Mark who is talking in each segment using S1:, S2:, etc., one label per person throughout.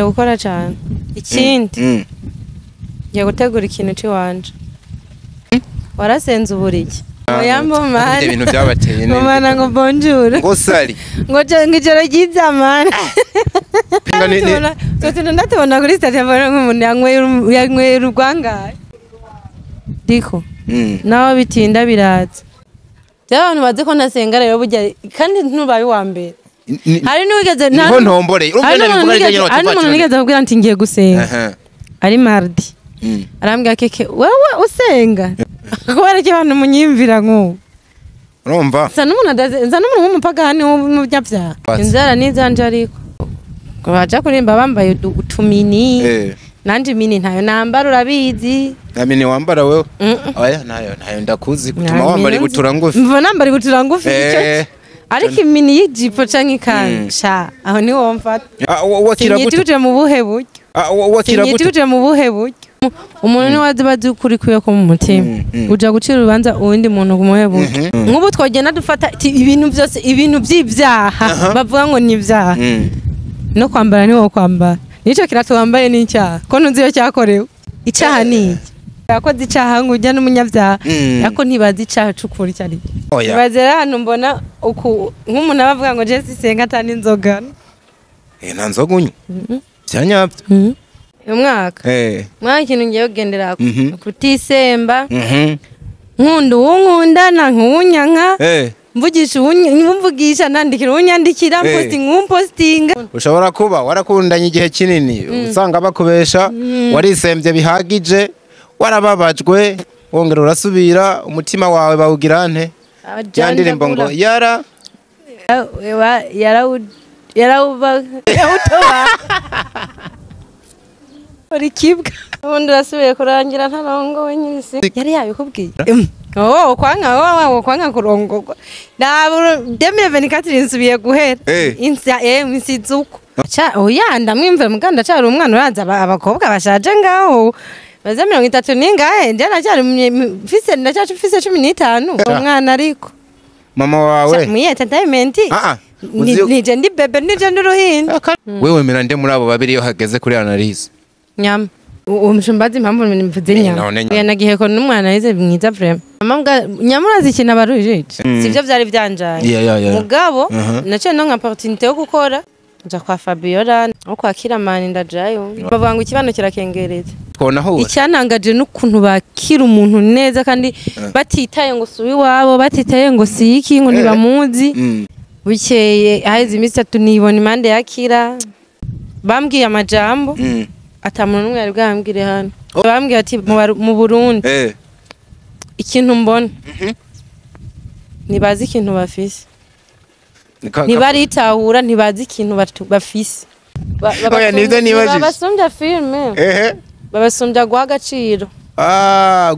S1: Gukora cyane. Ikindi ngiye gutegura ikintu c'iwanje. Warasenze uburiki. Oyambo man.
S2: Ibintu byabateye
S1: neza. Mama ngo bonjour.
S2: Ngo sali.
S1: Ngo ngijoro ryiza man. Twe ndatubona kuri station mbona nk'umuntu yanyweye urwangaye. Diko. Naho bitinda biraza. Abantu bazi ko ntasenga rero burya kandi ntubaye uwa mbere. Hari n'uwigeze
S2: niho ntomboreye.
S1: Hari n'umuntu nigeze kubwira nti ngiye gusenga. Ari mardi. Arambwira keke wewe usenga. Kubera ko abantu munyimvira nk'ubu.
S2: Urumva?
S1: Nsa n'umuntu w'umupagani w'umunyabyaha. Inzara n'izanje ariko. Baja kurimba bambaye utumini. Nanje mini ntayo nambara urabizi.
S2: Na mini wambara wewe? Oya nayo ndakuzi gutuma wambara ibutura ngufi.
S1: Mva nambara ibutura ngufi icyo. Ariko imini y'ijipo canke ikanzu sha aho ni wo mfata.
S2: Wakira gute?
S1: Sinyituje mu buhe buryo?
S2: Wakira gute?
S1: Sinyituje mu buhe buryo? Umuntu ni wazi bazi ukuri kuyo ko mu mutima. Uja gucira urubanza uwundi muntu ku muhe buryo. Nk'ubu twogenda dufata ibintu byose ibintu by'ibyaha bavuga ngo ni ibyaha. No kwambara ni wo kwambara. Nico kirato wambaye ni icyaha. Ko ntuzi iyo cyakorewe. Icyaha ni iki? Yakoze icyaha ngo ujya n'umunyabyaha. Ariko ntibazi icyaha cukuri icyo ari cyo. Bazera hano mbona uku nk'umuntu abavuga ngo Jesse senga atani inzoga.
S2: Nta nzoga unywa. Byanyabyo.
S1: Uyu mwaka. Mwaka ikintu ngiye kugendera kutisemba. Nkunda uwunkunda na nkuwunyanka. Mvugisha uwumvugisha nandikira uwunyandikira mposting uwumpostinga.
S2: Ushobora kuba warakundanye igihe kinini usanga bakubesha warisembye bihagije warababajwe wongera urasubira umutima wawe bawugira nte yandirimbo ngo yara
S1: yara yara utoba uri kibwa ubundi urasubiye kurangira ntarongowe nyisi yari yabikubwiye. Oh kwanga wowe kwanga kurongogwa ndaburo 2024 nsubiye guhera insa insizuko cha oya ndamwimvira muganda cyari umwana uraza abakobwa bashaje ngaho baze 30 ningahe nje nacyari mfise ndacyacu mfise 15 umwana ariko
S2: mama wawe
S1: mu entertainment nije ndi bebe nije ndi ruhinja.
S2: Wewe mera nde muri abo babiri yo hageze kuri analyse
S1: nyama umushumbazi impamvu mvuze nyama yanagiye ko n'umwana yize mwiza vraiment mama nyamurazi ikintu abarujije sivyo vyari byanjaye mugabo naciye no nka opportunité yo gukora nja kwa Fabiola no kwa Kiramani ndajayo bavuga ngo ikibano kirakengereza. Icyanangaje n'ukuntu bakira umuntu neza kandi batitaye ngo subi wabo batitaye ngo si iki ngo ntibamuzi. Bukeye haheze iminsi 3 nibona impande yakira bambwiye amajambo ata muntu n'umwe yari bwambwire hano. Bambwiye ati mu Burundi ikintu mbona ntibazi ikintu bafise ntibaritahura ntibazi ikintu bafise. Babasumbya filme babasumbya guha agaciro.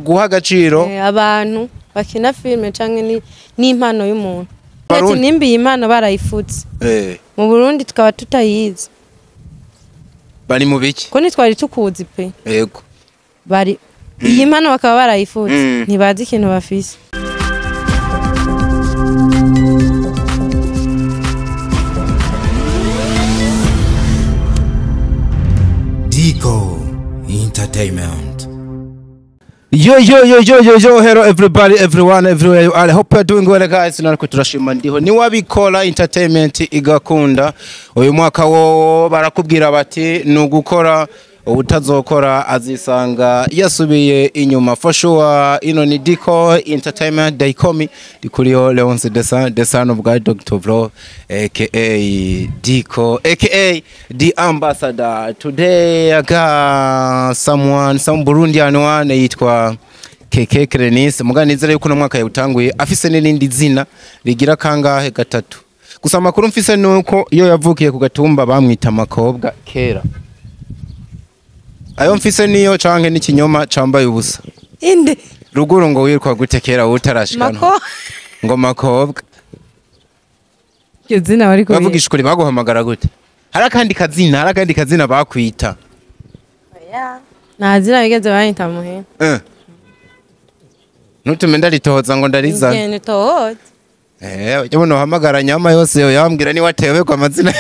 S2: Guha agaciro
S1: abantu bakina filme canke n'impano y'umuntu. Ati nimbi iyi impano barayifutse mu Burundi tukaba tutayizi.
S2: Bari mu biki?
S1: Ko nitwari tukuzi pe.
S2: Yego.
S1: Bari iyi mpano bakaba barayifutse ntibazi ikintu bafise.
S3: Dico Entertainment.
S2: Yo yo yo yo yo yo, hello everybody, everyone, everywhere you are. I hope you're doing well guys. Nariko turashima ndiho ni wabikora entertainment igakunda. Uyu mwaka wo barakubwira bati nugukora ubutazokora azisanga yasubiye inyuma. For sure ino ni Dico Entertainment Daikomi dikuriyo Leonce the son of God Dr. Vlo aka Dico aka the ambassador. Today I got someone, some Burundian one yitwa KK Clenis. Muganizere yuko no mwaka yawutanguye afise n'irindi zina rigira kangahe gatatu. Gusa amakuru mfise nuko iyo yavukiye ku gatumba bamwita Makobwa kera. Ayo mfise niyo canke n'ikinyoma cambaye ubusa.
S1: Inde
S2: ruguru ngo wirwa gutekera utarashikana. Ngo Makobwa.
S1: Izina bari ko
S2: bavugisha ukuri baguhamagara gute? Hari akandi kazina bakwita.
S1: Oya. Nta zina bigeze banyita muhe.
S2: Ntutume ndaritohoza ngo ndarizana.
S1: Ngene tohoza.
S2: Ujye uhamagara nyama yose yo yambwira ni watewe kwa mazina.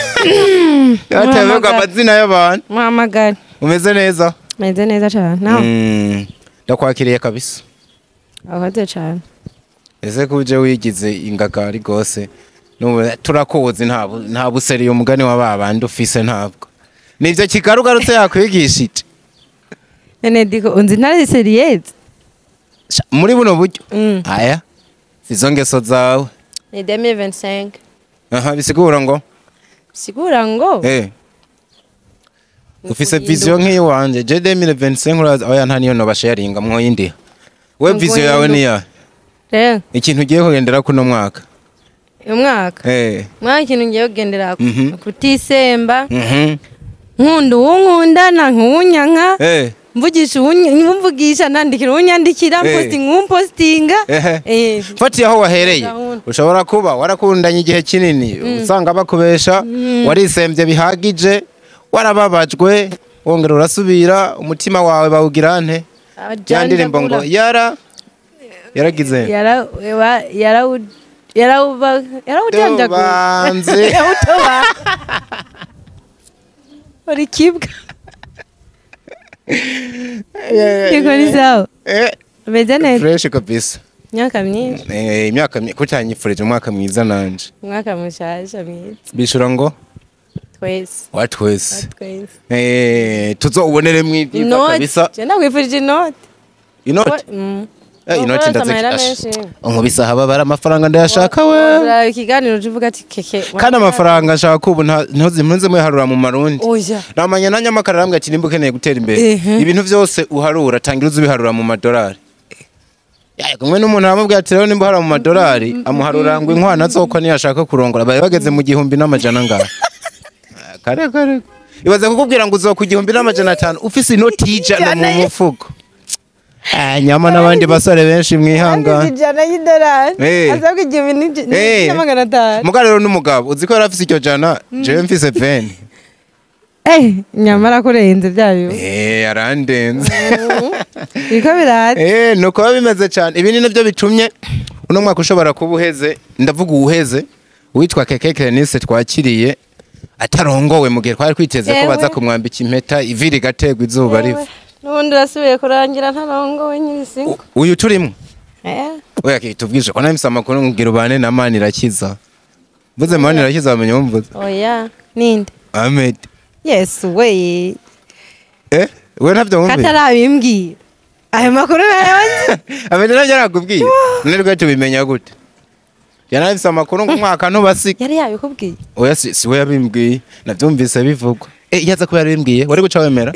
S2: Yatewe amazina y'abantu.
S1: Muhamagara.
S2: Umeze neza?
S1: Meze neza cyane. Nawe?
S2: Ndakwakiriye kabisa.
S1: Akoze cyane.
S2: Ese kuje wigize ingagari gose. Turakoze nta buseriye umugani wa babandi ufise ntabwo. Nivyo kigarugarutse yakwigishije.
S1: Nene diko unzi ntari serieze.
S2: Muri buno buryo. Aya. Izo ngeso zawe.
S1: Ni 2025.
S2: Aha bisigura ngo?
S1: Bisigura ngo?
S2: Ufise vision nk'iyo wanje. Je 2025 uraza oya nta niyo no basharinga mwo yindi. We vision yawe ni ya? Ikintu ugiye kugendera kuno mwaka.
S1: Umwaka? Mwaka ikintu ngiye kugendera kutisemba. Nkunda uwunkunda na nkuwunyanka. Mvugisha uwumvugisha nandikira uwunyandikira posting uwumpostinga.
S2: Fatiye aho wahereye. Ushobora kuba warakundanye igihe kinini usanga bakubesha warisembye bihagije warababajwe wongera urasubira umutima wawe bawugira nte? Yandirimbo ngo yaragize yarawujanjaguye
S1: yarawutoba uri kibwa Niko ni sawa. Umeze neza.
S2: Fresh kabisa.
S1: Imyaka myinshi.
S2: Imyaka kutanyifurije umwaka mwiza nanje.
S1: Umwaka mushasha mwiza.
S2: Bishura ngo
S1: twese.
S2: Wa twese. Tuzobonere mwibyiza kabisa.
S1: Je ndakwifurije inoti.
S2: Inoti? Inoti ndazikasha. Nkubisa haba bara amafaranga ndayashaka we.
S1: Ikiganiro uvuga ati keke.
S2: Kandi amafaranga nshaka ubu ntozi mpunze muharura mu marundi. Namanya na nyamakara arambwa ati nimba ukeneye gutera imbere. Ibintu byose uharura tangira uzubiharura mu madolari. Kumwe n'umuntu aramubwira ati rero nimba uharura mu madolari amuharura ngo inkwana zoko niyashaka kurongora bari bageze mu 1500 ngaha. Kare kare. Ibaze kukubwira ngo uzoka 1500 ufise inoti y'ijana mu mufuko. Nyama n'abandi basore benshi mwihanga.
S1: Ijana y'idolari. Azabwa 1500.
S2: Mugabo rero n'umugabo uzi ko yarafise iryo jana jewe mfise 20.
S1: Nyama arakurenze byayo.
S2: Arandenze.
S1: Biko birate.
S2: Nuko bimeze cyane. Ibi ni navyo bitumye uno mwaka ushobora kuba uheze, ndavuga uwuheze witwa Keke Clenise twakiriye atarongowe mu gihe twari kwiteze ko baza kumwambika impeta iviri gategwa izuba riva.
S1: Nubundi urasubiye kurangira ntarongowe nyiri singo.
S2: Uyu turimo? Oya kitubwije ko namisa amakuru ngira ubane na Manirakiza. Mvuze Manirakiza wamenye wumvuze.
S1: Oya, ninde?
S2: Ahmed.
S1: Yes we.
S2: We ntavyo wumviye.
S1: Katarabimbwiye. Ayo makuru nayo.
S2: Ahmed navyo arakubwiye. None rwo tubimenya gute? Yanafise amakuru ngo umwaka ntubasika.
S1: Yari yabikubwiye.
S2: Oya si we yabimbwiye. Navyumvise bivugwa. Yaza kuba yarimbwiye wari guca wemera.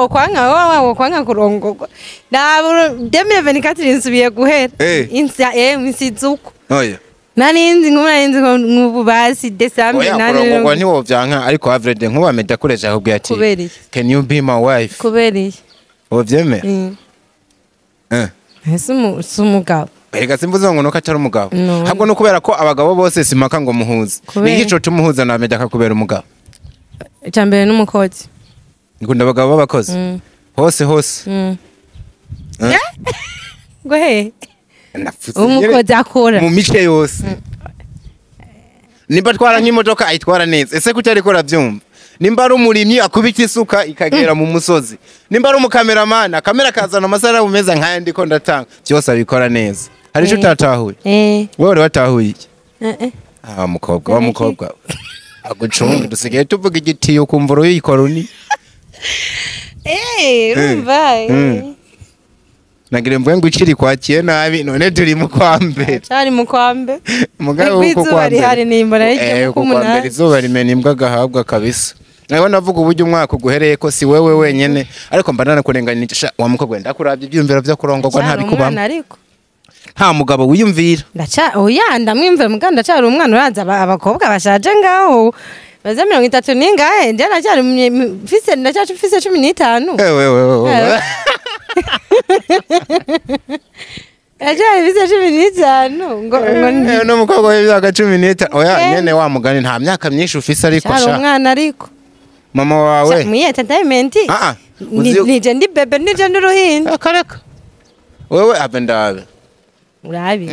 S1: Kwanga kwanga kurongorwa. Ndaburo 2024 nsubiye guhera. Insa insizuko.
S2: Oya.
S1: Nari nzi nk'ubu basi December
S2: nari. Oya kurongorwa ntiwovyanka ariko Avrede nkuba Meddy akoresha akubwiye ati can you be my wife?
S1: Kubera iki?
S2: Wovyemera?
S1: Ese umugabo.
S2: Erega simvuze ngo nuko atari umugabo. Ahubwo no kubera ko abagabo bose simaka ngo muhuze. Ni ico tumuhuza na Meddy akakubera umugabo.
S1: Icambere n'umukozi.
S2: Nikunda abagabo b'abakozi. Hose hose.
S1: Ngo he? Umukozi akora.
S2: Mu mice yose. Nimba twara nk'imodoka ayitwara neza. Ese kuki ariko ravyumva? Nimba ari umurimyi akubita isuka ikagera mu musozi. Nimba ari umukameramana akamera kazana amasara umeza nkaya ndiko ndatanga. Byose abikora neza. Hari ico utatahuye? Wewe uri watahuye iki? Mukobwa wa mukobwa. Agucunga dusigaye tuvuga igitiyo kumva uyikora uni.
S1: Urumva.
S2: Nagira mvuge ngo ikiri kwakiye nabi none turi mu kwa mbere.
S1: Cyari mu kwa mbere.
S2: Mugabo uko kwa mbere.
S1: Hari nimbona y'icyo
S2: ku munani. Izuba rimena imbwa gahabwa kabisa. Nawe navuga uburyo umwaka uguhereye ko si wewe wenyene ariko mba nanakurenganisha wa mukobwa ndakuravye ibyumviro byo kurongorwa ntabikubamo. Nta mugabo wiyumvira.
S1: Ndaca oya ndamwimvira muganda ndacyari umwana uraza abakobwa bashaje ngaho. Baza 30 ningahe nje ndacyari mfise ndacyacu mfise 15.
S2: Ewe.
S1: Ndacyari mfise 15 ngo
S2: no mukobwa w'imyaka 15 oya nyene wa mugani nta myaka myinshi ufise ariko
S1: sha. Umwana ariko.
S2: Mama wawe.
S1: Mu entertainment. Nije ndi bebe nije ndi ruhinja.
S2: Akareka. Wewe abe ndabe.
S1: Urabi.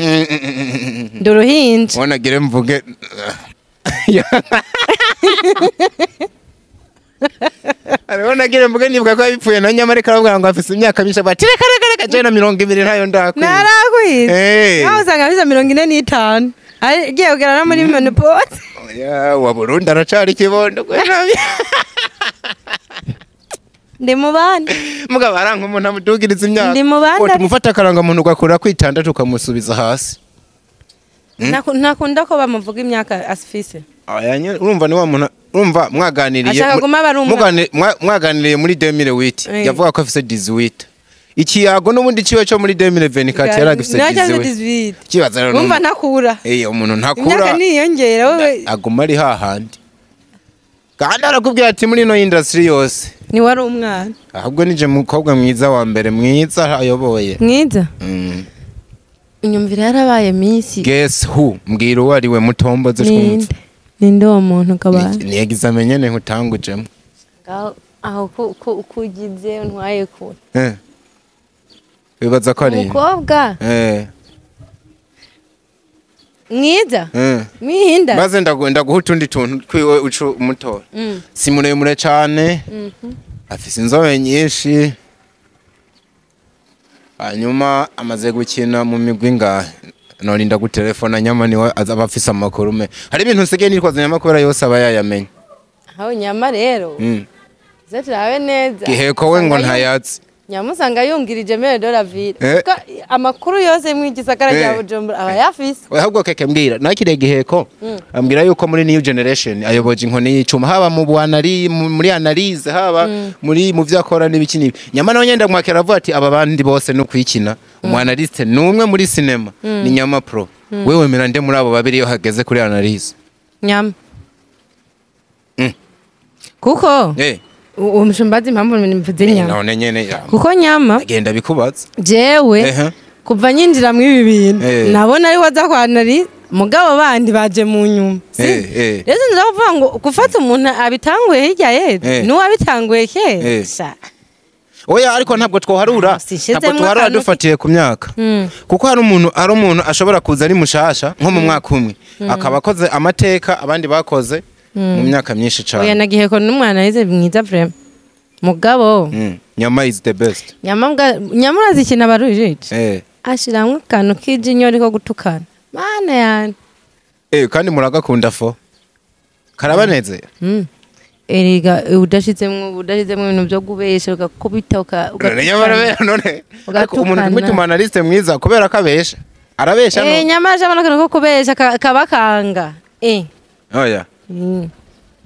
S1: Ndi uruhinja.
S2: Wonagire mvuge. Arabona agira mvuge nibuka ko yabipfuye na nyamara ariko aravuga ngo afise imyaka myinshi, avuga ati reka reka reka, jewe na 20 ntayo ndakwiye.
S1: Narakwitse. Nawe usanga afise 45, agiye kugera no muri menopause.
S2: Oya, wa Burundi aracari ikibondo kwera.
S1: Ndi mu bandi.
S2: Mugabo aranka umuntu amudugiriza imyaka.
S1: Ndi mu bandi.
S2: Tumufata akaranga muntu ugakura kwitandatu ukamusubiza hasi.
S1: Ntakunda ko bamuvuga imyaka afise.
S2: Oya nyene, urumva ni wa muntu, urumva mwaganiriye
S1: Ashaka guma aba ari umwana.
S2: Mwaganiriye muri 2008, yavuga ko afise 18. Ikiyago n'ubundi ciwe cyo muri 2024 yaragifise
S1: Nacyo
S2: 18.
S1: 18.
S2: Kibaza rero
S1: Wumva ntakura.
S2: Umuntu ntakura.
S1: Imyaka niyongera wowe.
S2: Aguma ari hahandi. Kandi arakubwira ati muri ino industry yose
S1: Ni wari umwana.
S2: Ahubwo nije mukobwa mwiza wa mbere mwiza ayoboye.
S1: Mwiza? Inyumvira yarabaye minsi.
S2: Guess who? Mbwira uwo ari we mutomboze twumve.
S1: Ninde? Ninde uwo muntu kabana?
S2: Ni examen nyene nkutangujemo.
S1: Ngaho aho kugize ntwaye kure.
S2: Wibaza ko ari
S1: umukobwa? Mwiza? Mwihinda?
S2: Maze ndaguha utundi tuntu twiwe ucu umutora. Si muremure cane. Afise inzobe nyinshi. Hanyuma amaze gukina mu migwi ingahe? Norinda gutelefona nyama niwe azaba afise amakuru me. Hari ibintu nsigaye nitwaza nyama kubera yose aba yayamenye.
S1: Aho nyama rero. Ze turabe neza.
S2: Giheko we ngo ntayazi.
S1: Nyamusanga yungirije mere de la ville. Kuko amakuru yose mwigisagara cya Bujumbura aba yafise.
S2: Oya, ahubwo keke mbwira, nakire Giheko ambwira yuko muri new generation ayoboje inkoni y'icuma, haba mu buanari, muri analyse, haba muri mu vyo akora n'ibiki n'ibi. Nyama nawe nyenda mwakera avuga ati aba bandi bose no kwikina. Umu analyste ni umwe muri cinema, ni Nyama Pro. Wewe wemera nde muri abo babiri iyo hageze kuri analyse?
S1: Nyama. Kuko uwo mushumbazi impamvu mvuze nyama.
S2: None nyene ya.
S1: Kuko nyama
S2: agenda bikubaza.
S1: Jewe kuva nyinjira mu ibi bintu nabona ari waza kwanari mugabo bandi baje mu nyuma. Rero ndavuga ngo gufata umuntu abitanguye hirya yejo nuwo abitanguye kera.
S2: Oya, ariko ntabwo twoharura. Ntabwo twoharura dufatiye ku myaka. Kuko hari umuntu ashobora kuza ari mushasha nko mu mwaka umwe akaba akoze amateka abandi bakoze mu myaka myinshi cyane.
S1: Oya, nagiye ko n'umwana yize mwiza vraiment. Mugabo
S2: Nyama is the best.
S1: Nyama urazi ikintu abarujije? Ashiramwe akantu k'ijinyo riko gutukana. Mana yani.
S2: Kandi muragakunda fo. Karabanezera.
S1: Erega udashizemwo ibintu byo gubesha ugakubita
S2: ugatukana. None ariko umuntu kumutuma analyste mwiza kubera ko abesha. Arabesha no.
S1: Nyama aje akantu ko kubesha kabakanga.
S2: Oya.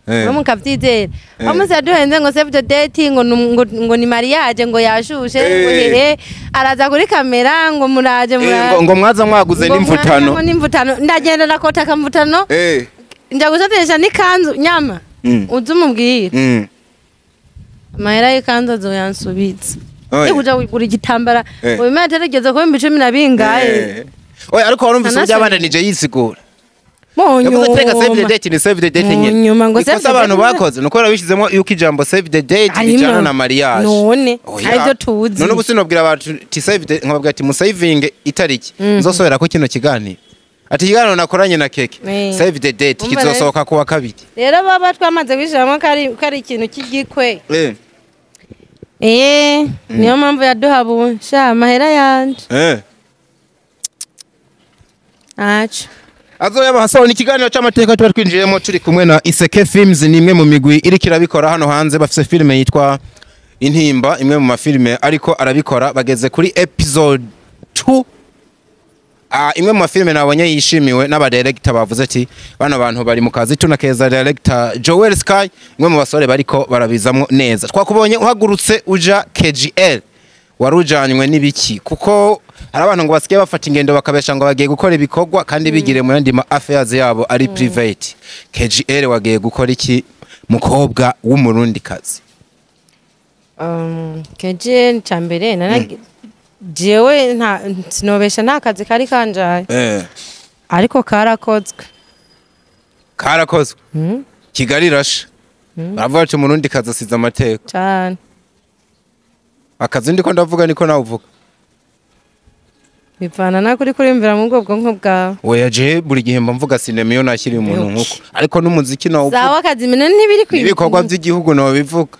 S1: Bamwe kavyizera. Bamwe yaduhenze ngo save the date ngo ni mariage ngo yashushe ngo hehe araza kuri kamera ngo muraje
S2: ngo mwaza mwaguze n'imvutano.
S1: N'imvutano ndagenda nakota kamvutano. Njya gusatesha n'ikanzu nyama. Uzumubwira. Amahera y'ikanzu azoyansubitsa. Kuja kugura igitambara uyu atarigeze kuba 10 bingahe.
S2: Oya, ariko warumvise ubyabandanije yisigura. Yavuze teka save the date ni save the date nyene. Ikosa abantu bakoze nuko barabishizemo yuko ijambo save the date rijana na mariage.
S1: None arivyo tuzi.
S2: None ubu sinobwira abantu ti save the nkababwira ati musavinge itariki nzosohera ko kino kiganiro. Ati ikiganiro nakoranye na Keke save the date kizosohoka kuwa kabiri.
S1: Rero baba twamaze kwishiramo kari ikintu kigikwe. Niyo mpamvu yaduhabu sha amahera yanje. Acha.
S2: Azoya bahasaho ni ikiganiro cy'amateka tuba twinjiyemo turi kumwe na Iseke Films, ni imwe mu migwi iriko irabikora hano hanze. Bafise filime yitwa Intimba, imwe mu mafilime ariko arabikora, bageze kuri episode 2. Imwe mu mafilime nabonye yishimiwe n'abadirector bavuze ati bano bantu bari mu kazi. Tunakeza director Joel Sky, imwe mu basore bariko barabizamwo neza. Twakubonye uhagurutse uja KGL, warujanywe n'ibiki? Kuko hari abantu ngo basigaye bafata ingendo bakabesha ngo bagiye gukora ibikorwa kandi bigire mu yandi ma affairs yabo ari private. KGL wagiye gukora iki mukobwa w'umurundi kazi?
S1: KGL cambere jewe nta sinobesha nta kazi kari kanjaye. Ariko karakozwe.
S2: Karakozwe. Kigali rasha. Baravuga ati umurundi kazi asize amateka.
S1: Cyane.
S2: Akazi ndiko ndavuga niko nawe uvuga.
S1: Bivana nako uri kurimvira mu bwo bwonko bwawe.
S2: Oya, je buri gihe mba mvuga sinema iyo nakiriye umuntu nkuko, ariko n'umuziki nawo.
S1: Sawa, akazimena ntibiri kwi
S2: Ibikorwa by'igihugu no bivuga.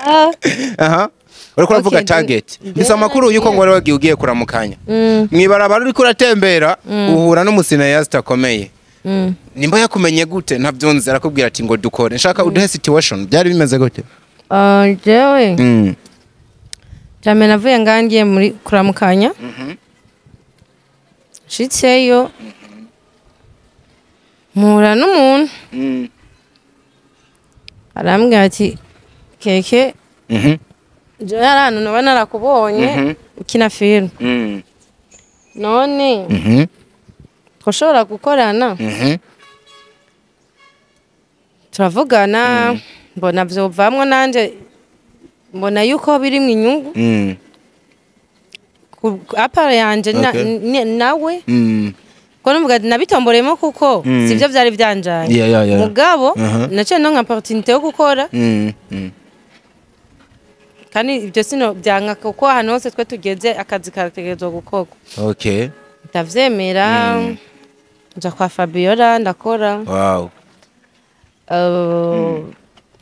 S1: Ah.
S2: Aha uriko uravuga.
S1: Okay,
S2: Target mbese amakuru yuko ngo wari wagiye ugiye kuramukanya
S1: Mm.
S2: mwibarabara, uriko uratembera uhura n'umu cinéaste akomeye. Nimba yakumenye gute ntabyo nzi, arakubwira ati ngo dukore, nshaka uduhe situation, byari bimeze gute?
S1: Ah, jewe jame navuye ngaha ngiye muri kuramukanya, nshitseyo mpura n'umuntu, arambwira ati: "Keke, jewe hari ahantu noba narakubonye ukina filime, none twashobora gukorana?" Turavugana, mbona vyovamwo, nanje mbona yuko birimwo inyungu à part yanje nawe, ko numvuga ati nabitomboreyemo kuko sivyo vyari vyanjanye.
S2: Yeah.
S1: Mugabo naciye ndonka opportunité yo gukora, kandi ibyo sino byanka kuko ahantu hose twe tugeze akazi karategerezwa gukorwa. Ndavyemera, nja kwa Fabiola ndakora.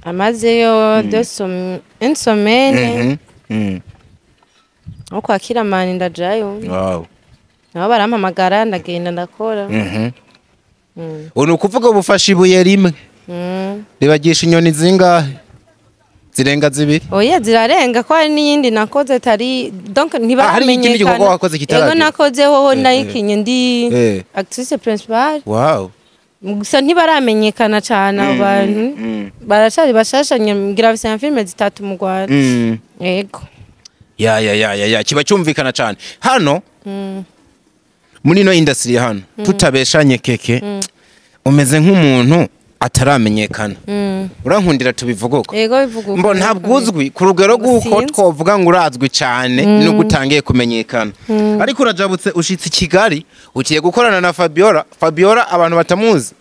S1: Amazeyo une semaine, nko kwa Kiramani ndajayo, nabo barampamagara, ndagenda ndakora.
S2: Ubu ni ukuvuga ubufasha ibuye rimwe ribagisha inyoni zingahe? Zirenga zibiri?
S1: Oya, zirarenga, ko hari n'iyindi nakoze tari donc
S2: Ah, hari ikindi gikorwa
S1: ntibaramenyekana.
S2: wakoze kitaragera?
S1: Ego, nakoze hoho, nayikinye ndi actrice principale, gusa ntibaramenyekana cane abo bantu, baracari bashasha, ngira bafise nka filime zitatu mu Rwanda. Yego.
S2: Ya, kiba cyumvikana cyane hano muri ino industry hano. Tutabeshanye, Keke, umeze nk'umuntu ataramenyekana. Urankundira tubivuga uko?
S1: Yego, bivuga uko.
S2: Mbo ntabwo uzwi ku rugero rw'uko
S1: Sinzi.
S2: twovuga ngo urazwi cyane nubwo utangiye kumenyekana, ariko urajabutse ushitse i Kigali, ugiye gukorana na Fabiola. Fabiola abantu batamuzi,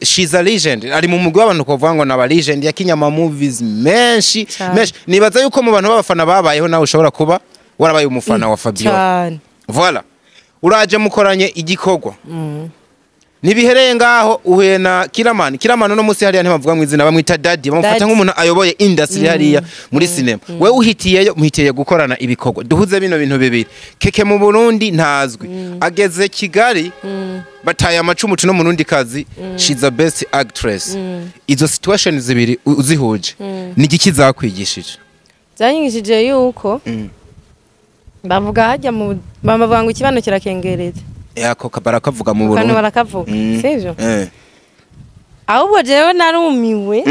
S2: she's a legend, ari mu mugwi w'abantu twovuga ngo ni aba legend, yakinye ama movies menshi
S1: Cyane.
S2: menshi. Nibaza yuko mu bantu b'abafana babayeho nawe ushobora kuba warabaye umufana wa Fabiola.
S1: Cyane.
S2: Voilà, uraje mukoranye igikorwa, ntibihereye ngaho, uhuye na Kiramani. Kiramani uno munsi hariya ntibavuga mu izina, bamwita Daddy, bamufata
S1: Daddy.
S2: nk'umuntu ayoboye industry hariya muri cinema. Wewe uhitiyeyo, muhitiye gukorana ibikorwa. Duhuze bino bintu bibiri: Keke mu Burundi ntazwi, ageze Kigali bataye amacumu no mu kazi, she's the best actress. Izo situation zibiri uzihuje, ni igiki zakwigishije?
S1: Byanyigishije yuko bavuga hajya mu bavuga ngo ikibano kirakengereza.
S2: Yako barakavuga mu
S1: Kano
S2: Burundi.
S1: Barakavuga. Sivyo?
S2: Eh.
S1: Ahubwo jewe narumiwe.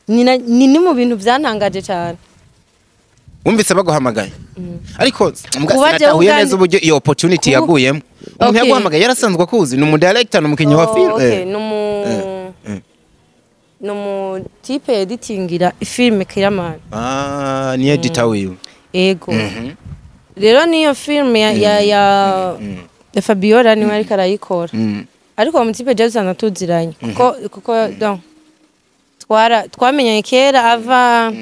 S1: Ni mu bintu byantangaje cyane.
S2: Wumvise baguhamagaye, ariko mbwa
S1: Kuba jewe
S2: sinatahuye neza uburyo iyo opportunity yaguyemo. Umuntu yaguhamagaye yarasanzwe akuzi? Ni umudirector, ni umukinnyi wa
S1: Oh,
S2: film?
S1: okay. Ni umu type editingira filime Kiramani.
S2: Ah, ni editor wiwe.
S1: Ego. Rero niyo filime ya Fabiola niwe ariko arayikora. Ariko uwo mutipe jewe dusanzwe tuziranye kuko donc twara twamenyanye kera ava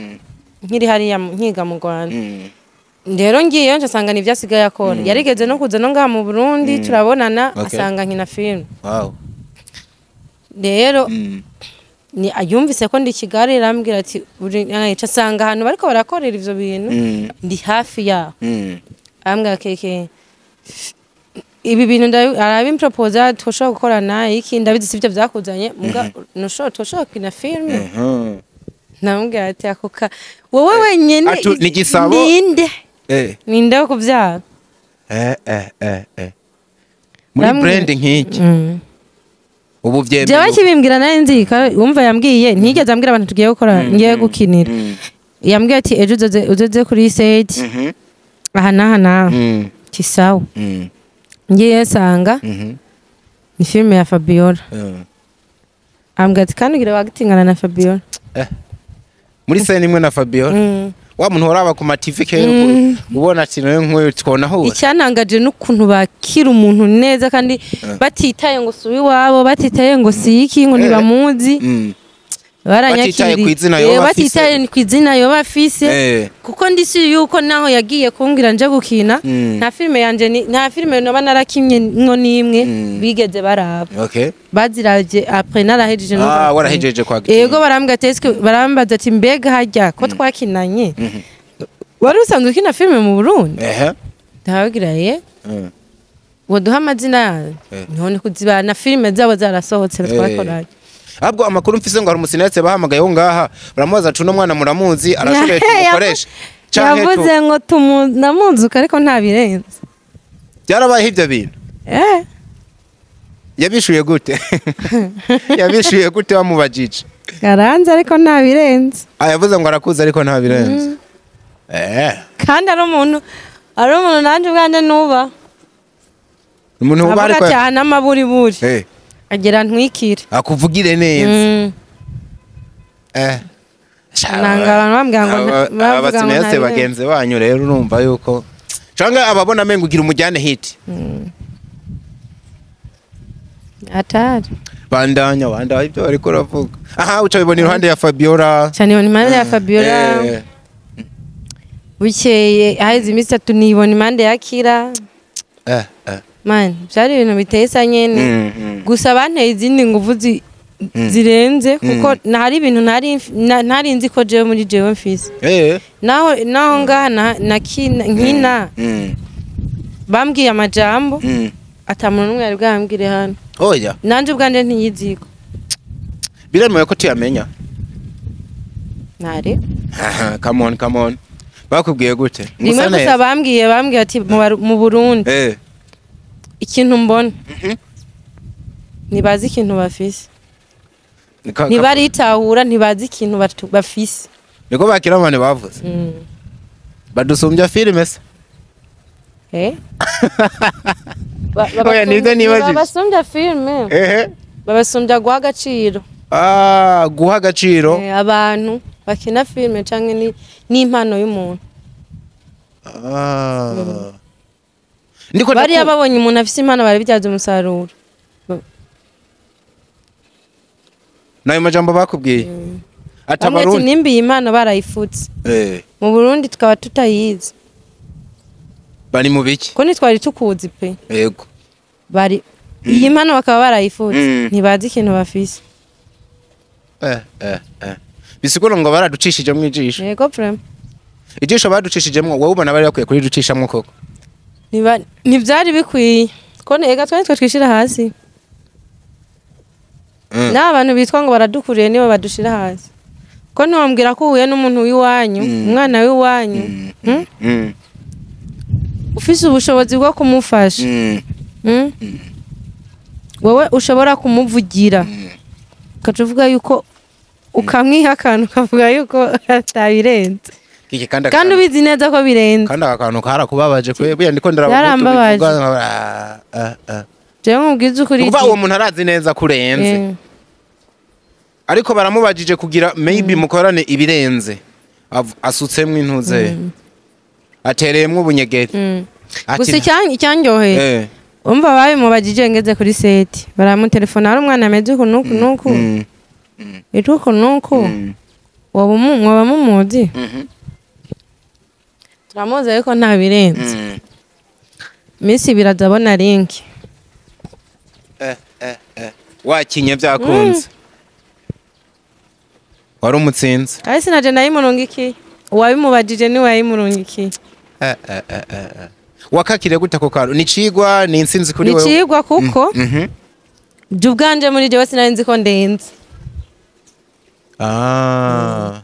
S1: nkiri hariya nkiga mu Rwanda. Rero ngiyeyo nsanga nivyo asigaye akora, yarigeze no kuza no ngaha mu Burundi turabonana, asanga nkina filime. Rero ni ayumvise ko ndi Kigali, arambwira ati uri asanga ahantu bariko barakorera ivyo bintu, ndi hafi yaho. Arambwira: "Keke, ibi bintu arabimproposa, tushobora gukorana iki? Ndabizi sivyo vyakuzanye, muga nushobora tushobora gukina filime." Namubwira ati: "Ako ka wowe wenyene."
S2: Atu, ni igisabo?
S1: Ninde? Ninde wo kuvyara?
S2: Muri
S1: Ndamubwira-
S2: brand nk'iki ubu
S1: Jewe
S2: vyemewe.
S1: akibimbwira nari nzi ko wumva yambwiye, ntiyigeze ambwira abantu tugiye gukora, ngiye gukinira. Yambwiye ati: "Ejo uzoze kuri set aha n'aha n'aha." Ati: "Sawa." Ngiye nsanga ni filime ya Fabiola. Ambwira ati: "Kandi ugira wagitingana na Fabiola."
S2: Muri scène imwe na Fabiola, wa muntu uraba ku ma TV kera, ubona ati nawe nk'uyu twonahura.
S1: Icyantangaje n'ukuntu bakira umuntu neza kandi batitaye ngo si uw'iwabo, batitaye ngo si iki, ngo ntibamuzi. Baranyakiriye.
S2: Batitaye kw'izina yoba afise.
S1: Batitaye kw'izina yoba afise. Kuko ndisi yuko naho yagiye kumbwira nje gukina, nta filime yanje nta filime noba narakinye mwo nimwe bigeze baraba. Baziravye après narahejeje no
S2: Ah, warahejeje kwa
S1: Yego, barambwira ati eske, barambaza ati mbega harya ko twakinanye, wari usanzwe ukina filime mu Burundi? Ndababwira ye woduha amazina yayo none kuzibana na filime zabo zarasohotse twakoranye.
S2: Ahubwo amakuru mfise ngo hari umusinetse bahamagaye ho ngaha, baramubaza ati uno mwana muramuzi, arashoboye, tumukoreshe canke
S1: Yavuze ngo ndamuzuka ariko nta birenze.
S2: Byarabaye ivyo bintu?
S1: Eh.
S2: Yabishuye gute? Yabishuye gute bamubajije?
S1: Karanze ariko nta birenze.
S2: Ah, yavuze ngo arakuze ariko nta birenze.
S1: Kandi ari umuntu nanjye ubwanjye nuba
S2: Umuntu uba
S1: avuga
S2: ariko
S1: ati aha n'amaburiburi agira ntwikire.
S2: Akuvugire neza.
S1: Nanga abantu bambwira ngo bavuga ngo
S2: Abasinese
S1: nta birenze.
S2: bagenzi banyu rero, urumva yuko canke ababona amengo ugira umujyane hit.
S1: Atari.
S2: Bandanya, bandanya ibyo ariko uravuga. Aha uca bibona iruhande ya Fabiola.
S1: Cyane ibona impande ya Fabiola. Bukeye haheze iminsi 3 nibona impande ya Kira. Man, byari ibintu biteye isa nyene. Gusa banteye izindi nguvu zirenze kuko hari ibintu ntari nzi ko jewe muri jewe mfise. Naho ngaha nkina bambwiye amajambo ata muntu n'umwe yari bwambwire hano.
S2: Oya.
S1: Nanje ubwanje ntiyiziko.
S2: Biremewe ko tuyamenya.
S1: Ntare.
S2: Aha, come on, come on. Bakubwiye gute?
S1: Rimwe
S2: Musa
S1: gusa
S2: neza.
S1: bambwiye ati mu Burundi ikintu mbona, ntibazi ikintu bafise. Ntibaritahura, ntibazi ikintu bafise.
S2: Niko bakiramane bavuze. Badusumbya filime se?
S1: Eh?
S2: Oya, nibyo nibajije.
S1: Babasumbya filime. Babasumbya guha agaciro.
S2: Ah, guha agaciro.
S1: Abantu bakina filime canke n'impano y'umuntu.
S2: Ah. Ndiko
S1: Bariya babonye umuntu afise impano barabibyaza umusaruro.
S2: Nayo majambo bakubwiye. Ati
S1: Bamwe ati
S2: abarundi.
S1: nimba iyi impano barayifutse mu Burundi tukaba tutayizi,
S2: Bari mu biki?
S1: ko ntitwari tukuzi pe. Bari iyi mpano bakaba barayifutse, ntibazi ikintu bafise.
S2: Bisigura ngo baraducishijemwo ijisho.
S1: Yego, vraiment.
S2: Ijisho baducishijemwo, wowe ubona bari bakwiye kuriducishamwo koko?
S1: Ntibyari bikwiye ko ega twari twe twishira hasi. N'abantu bitwa ngo baradukuriye nibo badushira hasi, ko ntiwambwira ko uhuye n'umuntu w'iwanyu, umwana w'iwanyu, Ufise ubushobozi bwo kumufasha, Wowe ushobora kumuvugira, ukaca uvuga yuko ukamwihakana, ukavuga yuko atabirenze.
S2: Kiki kandi
S1: Kandi ubizi neza ko birenze.
S2: Kandi aka kantu karakubabaje kwe, buya ndiko ndaraba.
S1: Byarambabaje. Jewe nkubwize ukuri.
S2: Kuva uwo muntu arazi neza kurenze. Ariko baramubajije kugira maybe mukorane ibirenze. Asutsemwo intuze. Atereyemwo ubunyegeri. Ati
S1: Gusa icyanryoheye, umva, babimubajije ngeze kuri set, baramutelefona, hari umwana ameze uku nuku nuku, witwa uku nuku, woba mumuzi? Turamuzi ariko nta birenze. Iminsi 2 azabona link.
S2: Wakinye byakunze. Wari umutsinzi.
S1: Kandi sinaje nayimurungikiye, uwabimubajije niwe yayimurungikiye.
S2: Wakakire gute ako kantu? Ni cigwa, ni intsinzi kuri
S1: Ni
S2: wewe?
S1: cigwa kuko jye ubwanje muri jewe sinari nzi ko ndenze.
S2: Ah.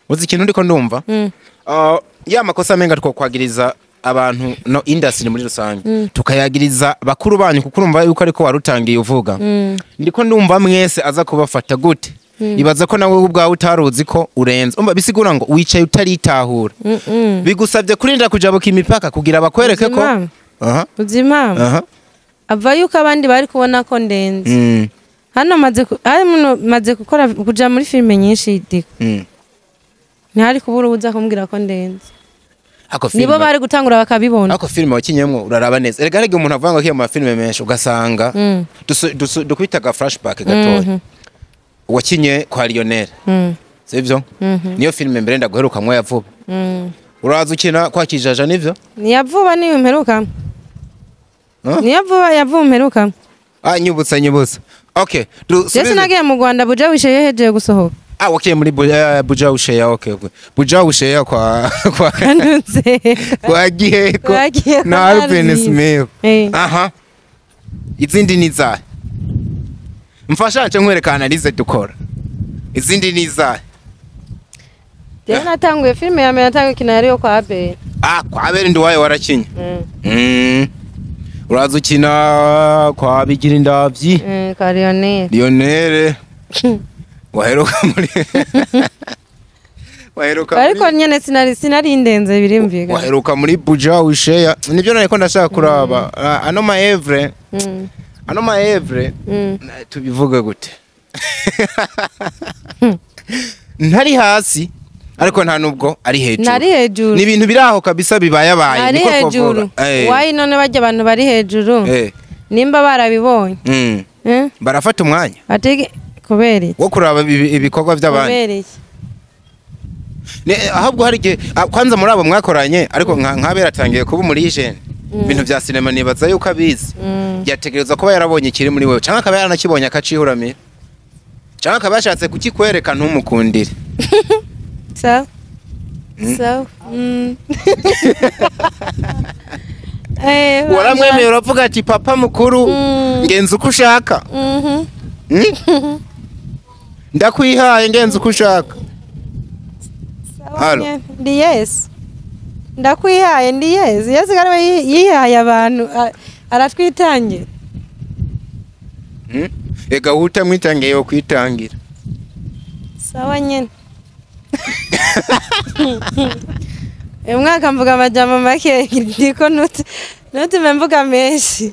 S2: Uzi ikintu ndiko ndumva?
S1: Mm.
S2: Ya makosa amenga twokwagiriza abantu no industry muri rusange, tukayagiriza bakuru banyu, kuko urumva yuko ariko warutangiye uvuga. Ndiko ndumva mwese aza kubafata gute? Ibaza ko nawe ubwawe utaruzi ko urenze. Umva, bisigura ngo wicaye utaritahura. Bigusabye kurinda kujabuka imipaka kugira bakwereke ko
S1: Uzi impamvu?
S2: Aha.
S1: Uzi impamvu?
S2: Aha.
S1: Ava yuko abandi bari kubona ko ndenze. Hano maze hano maze gukora, kuja muri filime nyinshi, diko ntihari kubura uza kumbwira ko ndenze.
S2: Ako
S1: Nibo
S2: filime
S1: bari gutangura bakabibona.
S2: Ako filime wakinyemwo uraraba neza. Erega harya umuntu avuga ngo akiye mu mafilime menshi ugasanga dukubita aga flashback gatoya. Wakinye kwa Lionel. Sivyo? Niyo filme mbere ndaguherukamwo ya vuba. Uraza ukina kwa Kijaja nivyo?
S1: Ni ya vuba niyo mperuka. Ni ya vuba ya vuba mperuka.
S2: Ah, nyibutsa. Okay.
S1: Jesse nagiye mu Rwanda Buja Wishe yehejeje gusohoka.
S2: Ah, wakiye muri Buja Wishe ya okay. Buja Wishe ya kwa kwa Giheko na Alvin Smith. Aha. Izindi ni za. Mfasha nce nkwereka analyse dukora. Izindi ni za.
S1: Jye natanguye filme ya mbere natanguye kina yariyo kwa Abel.
S2: Ah, kwa Abel ndi wayo warakinye. Uraza ukina kwa Bigira Indavyi.
S1: Kwa Lionel.
S2: Lionel. Waheruka muri waheruka.
S1: Ariko nyene sinari indenze birimvika.
S2: Waheruka muri Buja Wisheya. Nibyo nariko ndashaka kuraba. Ano ma evre. Ano ma evre tubivuga gute? Ntari hasi ariko nta nubwo ari hejuru.
S1: Nari hejuru.
S2: Ni ibintu biraho kabisa bibayabaye
S1: niko kuvuga. Why none bajya abantu bari hejuru? Nimba barabibonye.
S2: Barafata umwanya.
S1: Atege kubera iki?
S2: Wo kuraba ibikorwa by'abandi.
S1: Kubera iki?
S2: Ne ahubwo hari gihe kwanza muri abo mwakoranye ariko nkabera atangiye kuba muri jeune. Ibintu bya cinema nibaza yuko abizi. Yategerezwa kuba yarabonye ikiri muri wewe canke akaba yaranakibonye akacihuramira. Canke akaba yashatse kukikwereka ntumukundire.
S1: So. So.
S2: Waramwemeye uravuga ati papa mukuru ngenza uko ushaka. Ndakwihaye ngenza uko ushaka. Halo.
S1: Ndi yes. Ndakwihaye ndi yes. Yes gariwe yihaye abantu aratwitangira.
S2: Ega utamwitangiye yo kwitangira.
S1: Sawa nyene. Umwaka mvuga amajambo make ndiko nutume mvuga menshi.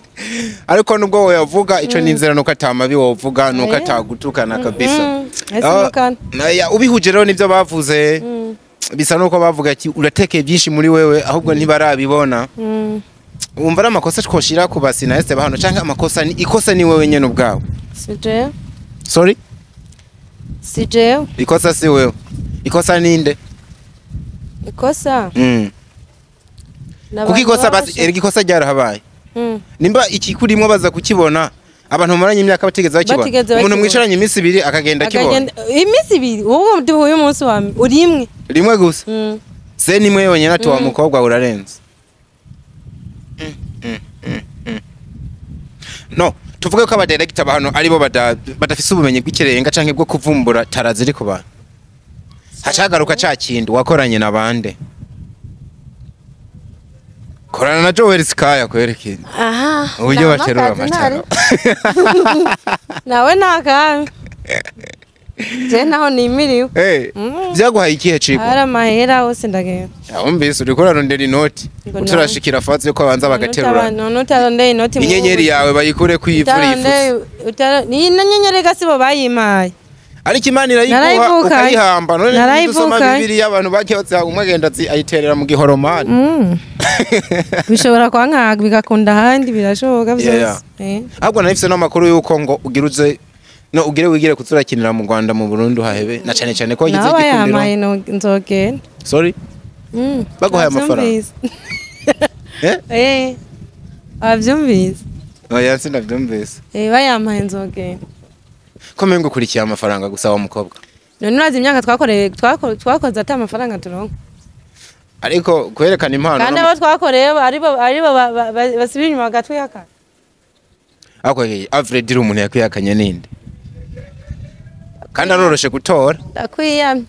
S2: Ariko nubwo woyavuga ico ninzira nuko atamabi wovuga nuko atagutukana kabisa. Ubihuje rero nivyo bavuze. Bisa nuko bavuga ati uratekeye byinshi muri wewe ahubwo ntibarabibona. Umva ari amakosa twoshira ku basinayeste bahano canke amakosa ni ikosa ni wewe nyene ubwawe.
S1: Si jewe.
S2: Sorry?
S1: Si jewe.
S2: Ikosa si wewe. Ikosa ninde?
S1: Ikosa?
S2: Kuko ikosa basi erega ikosa ryarahabaye. Nimba ikikurimwo baza kukibona abantu maranye imyaka batigeze bakibona. Umuntu mwicaranye iminsi ibiri akagenda akibona.
S1: Iminsi ibiri ubwo duhuye umunsi wa urimwe.
S2: Rimwe gusa. Se nimwe yonyene ati wa mukobwa urarenze. No, tuvuge ko abadirector bahano aribo badafise ubumenyi bw'ikirenga canke bwo kuvumbura taraziri ku bantu. Hacagaruka ca kindi wakoranye nabande. Korana na Joel Skaya kwerekeye.
S1: Aha.
S2: Uburyo baterura amatara.
S1: Nawe nakame. Je naho nimiriwe.
S2: Byaguhaye ikihe ciko?
S1: Ara mahera hose ndagenda.
S2: Umvise uriko urarondera inoti. Uturashikira fazi yuko abanza bagaterura.
S1: None utarondeye inoti.
S2: Inyenyeri yawe bayikure kwivura ifuso.
S1: Ni inyenyeri gasibo bayimaye.
S2: Ariko Imana irayiguha ukayihamba none dusoma Bibiliya abantu bakehotse umwe agenda ayiterera mu gihoromani.
S1: Bishobora kwanka bigakunda handi birashoboka byose.
S2: Ahubwo narifise n'amakuru yuko ngo ugiruze no ugire wigire kuzurakinira mu Rwanda mu Burundi hahebe na cyane cyane ko wagize igikundiro.
S1: Nzogenda.
S2: Sorry? Baguhaye amafaranga.
S1: Avyumvise.
S2: Oya sinavyumvise.
S1: Bayampaye nzogenda.
S2: Ko mengo kurikiye amafaranga gusa wa mukobwa.
S1: None urazi imyaka twakoreye twakoze ata amafaranga turonka.
S2: Ariko kwerekana impano.
S1: Kandi abo twakoreye aribo basubira inyuma gatwihakana.
S2: Ako Alfred iri umuntu yakwihakanye ninde? Kandi aroroshe gutora.
S1: Ndakwiyamye.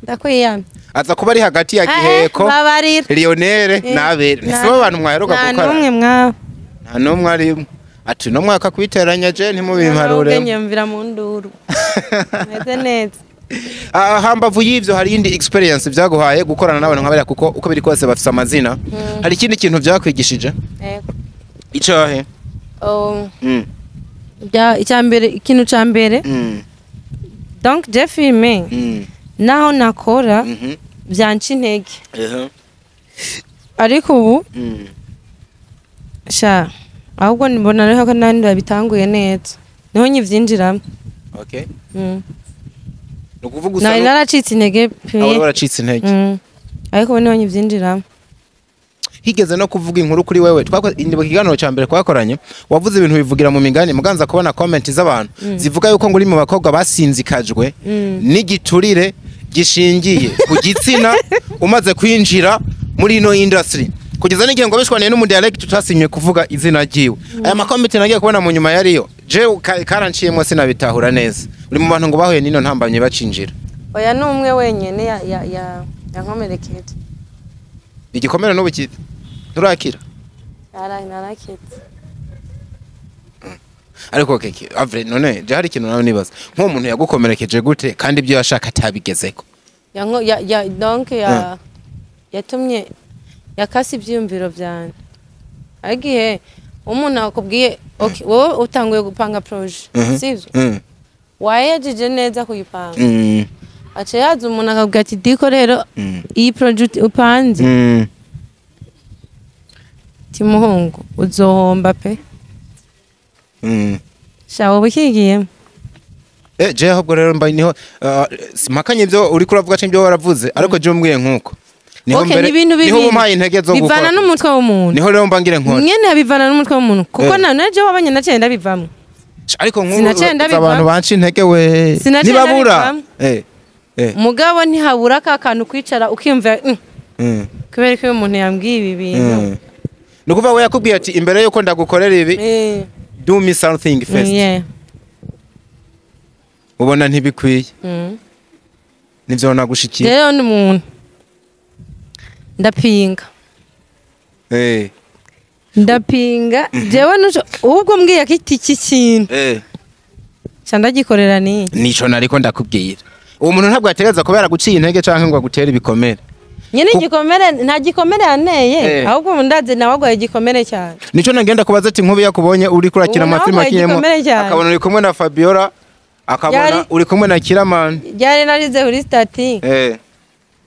S1: Ndakwiyamye.
S2: Aza kuba ari hagati ya Giheko. Lionel na Abel. Sibo abantu mwaheruka gukora.
S1: Nta numwe mwabo.
S2: Nta numwe ari. Ati no mwaka kwiteranya je ntimubimparure.
S1: Nyumvira mu nduru. Meze neza.
S2: Hambavu y'ivyo hari indi experience byaguhaye gukorana n'abantu nk'abariya kuko uko biri kose bafise amazina. Hari ikindi kintu byakwigishije?
S1: Yego.
S2: Icahe?
S1: Icyambere ikintu ca mbere. Donc je filme. Naho nakora byanca intege. Ariko ubu sha ahubwo nibona rero ko nandi babitanguye neza. Niho nyivyinjiramo.
S2: Okay. Nukuvuga usa
S1: Nari naracitse intege pe.
S2: Aho waracitse intege.
S1: Ariko ubu niho nkivyinjiramo.
S2: Higeze no kuvuga inkuru kuri wewe mu kiganiro cya mbere twakoranye, wavuze ibintu bivugira mu migani, muganza kubona comment z'abantu zivuga yuko ngo uri mu bakobwa basinzikajwe n'igiturire gishingiye ku gitsina umaze kwinjira muri ino industry, kugeza n'igihe ngo bishwaniye n'umu director tutasinye kuvuga izina ryiwe. Aya ma comment nagiye kubona mu nyuma yariyo je karanciyemwo sinabitahura neza. Uri mu bantu ngo bahuye n'ino ntambamye bacinjira.
S1: Oya, ni umwe wenyene yankomerekeje.
S2: Igikomere n'ubu nturakira?
S1: Narakitse.
S2: Ariko keke avre none je hari ikintu nawe nibaza, nk'uwo muntu yagukomerekeje gute kandi ibyo yashaka atabigezeko?
S1: Donc yatumye yakase ivyiyumviro vyanje. Agihe umuntu akubwiye okay, wowe utanguye gupanga projet, sivyo? Wayejeje neza kuyipanga. Aca yaza umuntu akabwira ati Diko rero iyi projet upanze timuhungu uzohomba pe. Sha wowe ukigiyemo.
S2: Je ahubwo rero mba niho simpakanye ibyo uri kuravuga cyangwa ibyo waravuze, ariko je umbwiye nkuko niho mbere niho umpaye intege zo gukora.
S1: Bivana n'umutwe w'umuntu.
S2: Niho rero mba ngire nkora.
S1: Nyene bivana n'umutwe w'umuntu kuko na je wabanye naciye ndabivamwe.
S2: Ariko nk'ubu abantu banci intege we nibabura.
S1: Mugabo ntihabura ka kantu kwicara ukiyumva kubera ko umuntu yambwiye ibi bintu.
S2: Nukuva we yakubwiye ati imbere yuko ndagukorera ibi do me something first. Ubona ntibikwiye. Nivyo nagushikiye.
S1: Rero ni umuntu ndapinga. Ndapinga jewe nuco ubwo mbwiye ko iki kintu. Ca ndagikorera ni.
S2: Nico nariko ndakubwira. Uwo muntu ntabwo yategereza kubera guciye intege canke ngo agutere ibikomere.
S1: Nyene igikomere nta gikomere yaneye, ahubwo ndaze nawe agwaye igikomere cyane.
S2: Nico nagenda kubaza ati nkubi yakubonye uri kurakina amafilm akiyemo, akabona uri kumwe na Fabiola, akabona uri kumwe na Kiraman.
S1: Ryari narize kuri stati.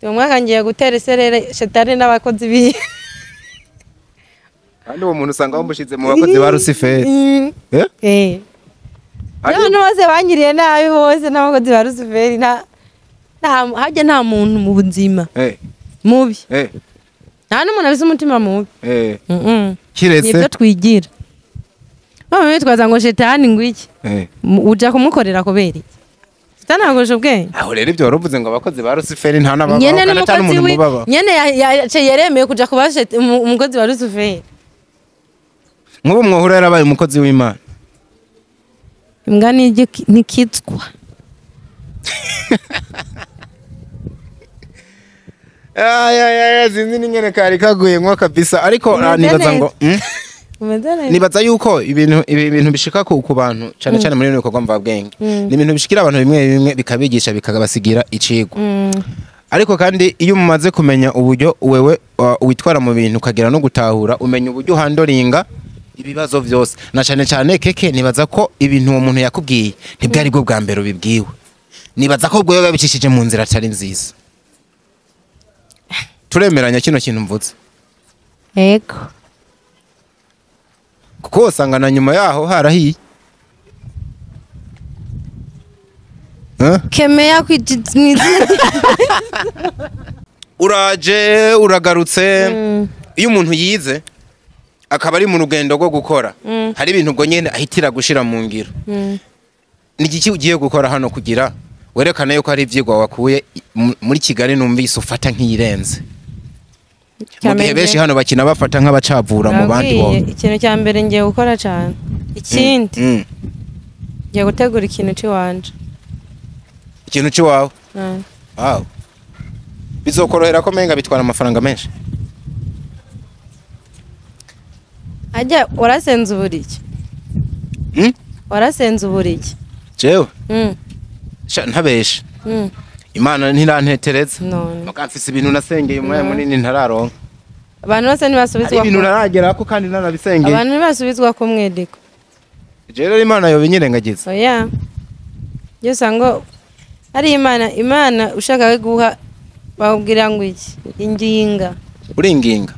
S1: Uyu mwaka ngiye gutera iserere shetani n'abakozi biwe.
S2: Kandi uwo muntu usanga bamushize mu bakozi ba Lucifer.
S1: Abantu bose banyiriye nabi bose n'abakozi ba Lucifer, nta hajya nta muntu mu buzima. Mubi. Nta n'umuntu afise umutima mubi.
S2: Kiretse
S1: nibyo twigira. Bamwe bitwaza ngo shetani ngo iki? Uja kumukorera kubera iki? Shetani agosha ubwenge.
S2: Aho rero ibyo waruvuze ngo abakozi ba Lucifer nta n'ababaho kandi ata n'umuntu mubaba.
S1: Nyene yaremeye kuja kuba umukozi wa Lucifer.
S2: Nk'ubu mwohura yarabaye umukozi w'Imana.
S1: Imbwa ntikitswa.
S2: Ay zinzi n'ingene kari kaguye nko kabisa, ariko nibaza ngo nibaza yuko ibintu bishika ku bantu cyane cyane muri bikorwa mvabwenge, ni ibintu bishikira abantu bimwe bimwe bikabigisha bikabasigira icigwa. Ariko kandi iyo umaze kumenya uburyo wewe witwara mu bintu ukagera no gutahura, umenya uburyo uhandoringa ibibazo vyose, na cyane cyane keke nibaza ko ibintu uwo muntu yakubwiye ntibwari bwo bwa mbere ubibwiwe. Nibaza ko ubwo yabicishije mu nzira atari nziza. Turemeranya kino kintu mvuze?
S1: Yego.
S2: Kuko usanga na nyuma yaho harahiye.
S1: Kemeya kwizina.
S2: Uraje uragarutse. Iyo umuntu yize akaba ari mu rugendo rwo gukora, hari ibintu ubwo nyene ahitira gushira mu ngiro. Ni iki ugiye gukora hano kugira werekane yuko ari ivyigwa wakuye muri Kigali numvise ufata nk'iyirenze? Mu gihe benshi hano bakina bafata nk'abacavura mu bandi bo.
S1: Ikintu cya mbere ngiye gukora cyane. Ikindi ngiye gutegura ikintu ciwanje.
S2: Ikintu ciwawe? Wow. Bizokorohera ko menga bitwara amafaranga menshi.
S1: Ajya warasenze uburiki. Warasenze uburiki.
S2: Jewe? Sha ntabesha. Imana ntirantetereza. Muga mfise ibintu nasengeye umwanya munini ntararonka.
S1: Abantu bose ntibasubizwa.
S2: Ibintu naragera ko kandi narabisengeye.
S1: Abantu ntibasubizwa ku mwedeko.
S2: Je rero Imana yo binyirengagiza.
S1: Oya. Yo sango ari Imana ushaka guha babwira ngo iki? Inginga.
S2: Uringinga.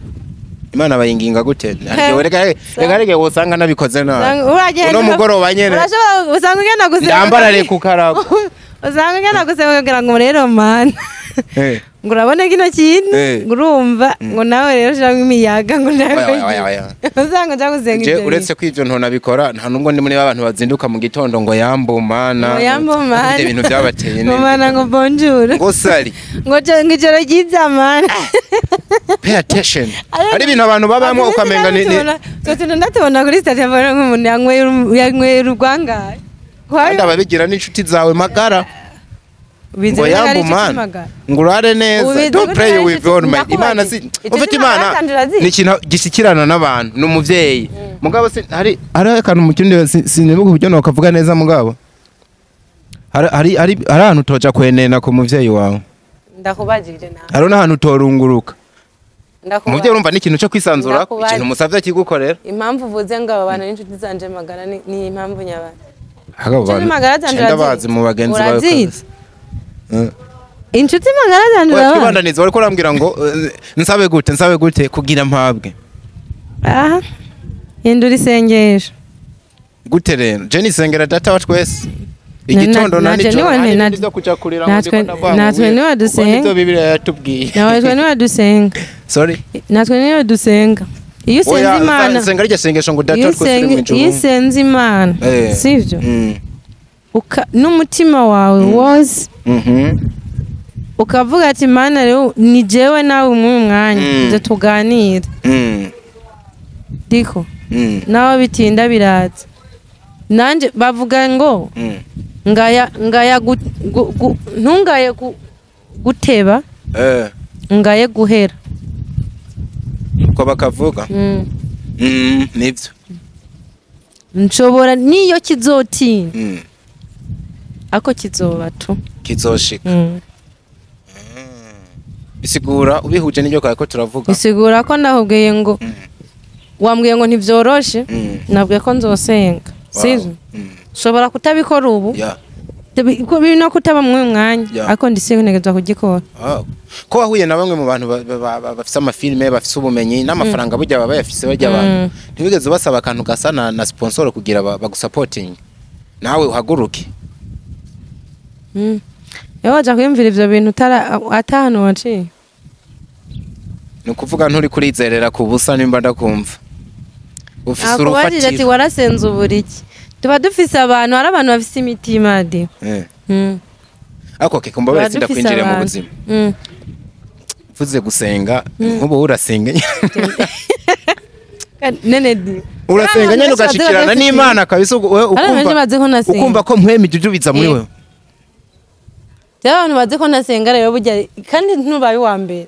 S2: Imana bayinginga gute? Reka reka usanga nabikoze nabi. Uno mugoroba nyene.
S1: Urashobora usanga ugenda gusenga.
S2: Ndambarare ku karago.
S1: Usanga ugenda gusenga kugira ngo rero man. Ngo urabona kino kintu ngo urumva ngo nawe rero ushiramo imiyaga ngo
S2: nawe.
S1: Usanga uja gusenga
S2: ibyo. Uretse ko ivyo ntonabikora, nta nubwo ndi muri abantu bazinduka mu gitondo ngo yambumana.
S1: Ngo yambumana.
S2: Ibyo bintu byabateye
S1: neza. Ngo mana ngo bonjour.
S2: Ngo sali.
S1: Ngo ijoro ryiza mana.
S2: Pay attention. Ari ibintu abantu babamo ukamenga ni
S1: twe ndatubona kuri station mbona nk'umuntu yanyweye urwangaye.
S2: Kandi ababigira n'inshuti zawe magara. Ngo yambumana ngo urare neza. Don't play with your mind. Imana si ufite Imana ni ikintu gishikirana n'abantu, ni umuvyeyi. Mugabo si hari akantu mu kindi sinibuka uburyo nokavuga neza mugabo. Hari ahantu utoja kwenena ku muvyeyi wawe.
S1: Ndakubajije nawe.
S2: Hari n'ahantu utorunguruka. Umuvyeyi urumva ni ikintu cyo kwisanzura, ikintu umusavye kigukorera.
S1: Impamvu uvuze ngo aba bantu n'inshuti zanje magara ni impamvu nyabana.
S2: Abo bantu ndabazi mu bagenzi bawe.
S1: Inshuti magara zanje
S2: urabazi. Twibandaniza wariko urambwira ngo nsabe gute kugira mpabwe.
S1: Aha. Hindura isengesho.
S2: Gute rero? Je nisengera data wa twese. Igitondo na nijoro nibyo kuja kurira ngo ndiko ndavuga.
S1: Natwe niwe dusenga.
S2: Nibyo Bibiliya yatubwiye.
S1: Natwe niwe dusenga.
S2: Sorry.
S1: Natwe niwe dusenga. Iyo usenze Imana.
S2: Senga rya sengesho ngo data twese uri mu ijuru.
S1: Iyo usenze Imana. Sivyo? N'umutima wawe wose. Ukavuga ati Mana rero ni jewe nawe mu mwanya nze tuganira. Diko. Nawe bitinda biraza. Nanje bavuga ngo ngaya ntungaye guteba ngaye guhera
S2: ko bakavuga nivyo
S1: nshobora niyo kizotinda ako kizoba tu
S2: kizoshika bisigura ubihuje n'ibyo kwawe ko turavuga
S1: bisigura ko ndahubwiye ngo wambwiye ngo ntivyoroshe nabwiye ko nzosenga sivyo nshobora kutabikora ubu no kutaba mu mwanya ariko ndisenegezwa kugikora.
S2: Ko wahuye na bamwe mu bantu bafise amafilme bafise ubumenyi n'amafaranga burya baba bayafise bajya abantu ntibigeze basaba akantu gasa na sponsor kugira bagusupporting nawe uhaguruke.
S1: Yewe waja kwiyumvira ivyo bintu atahano waciye.
S2: Ni ukuvuga nturi kurizerera ku busa nimba ndakumva ufise urufatiro
S1: ati warasenze uburiki. Tuba dufise abantu, hari abantu bafise imitima de.
S2: Ako ke kumbabare sindakwinjira mu buzima. Mvuze gusenga nkubo urasenga.
S1: Nene di.
S2: Urasenga nyene ugashikirana n'Imana kabisa ukumva. Ukumva ko mpwemije ujubiza muri wewe.
S1: Abantu baze ko nasenga rero burya kandi ntubaye wa mbere.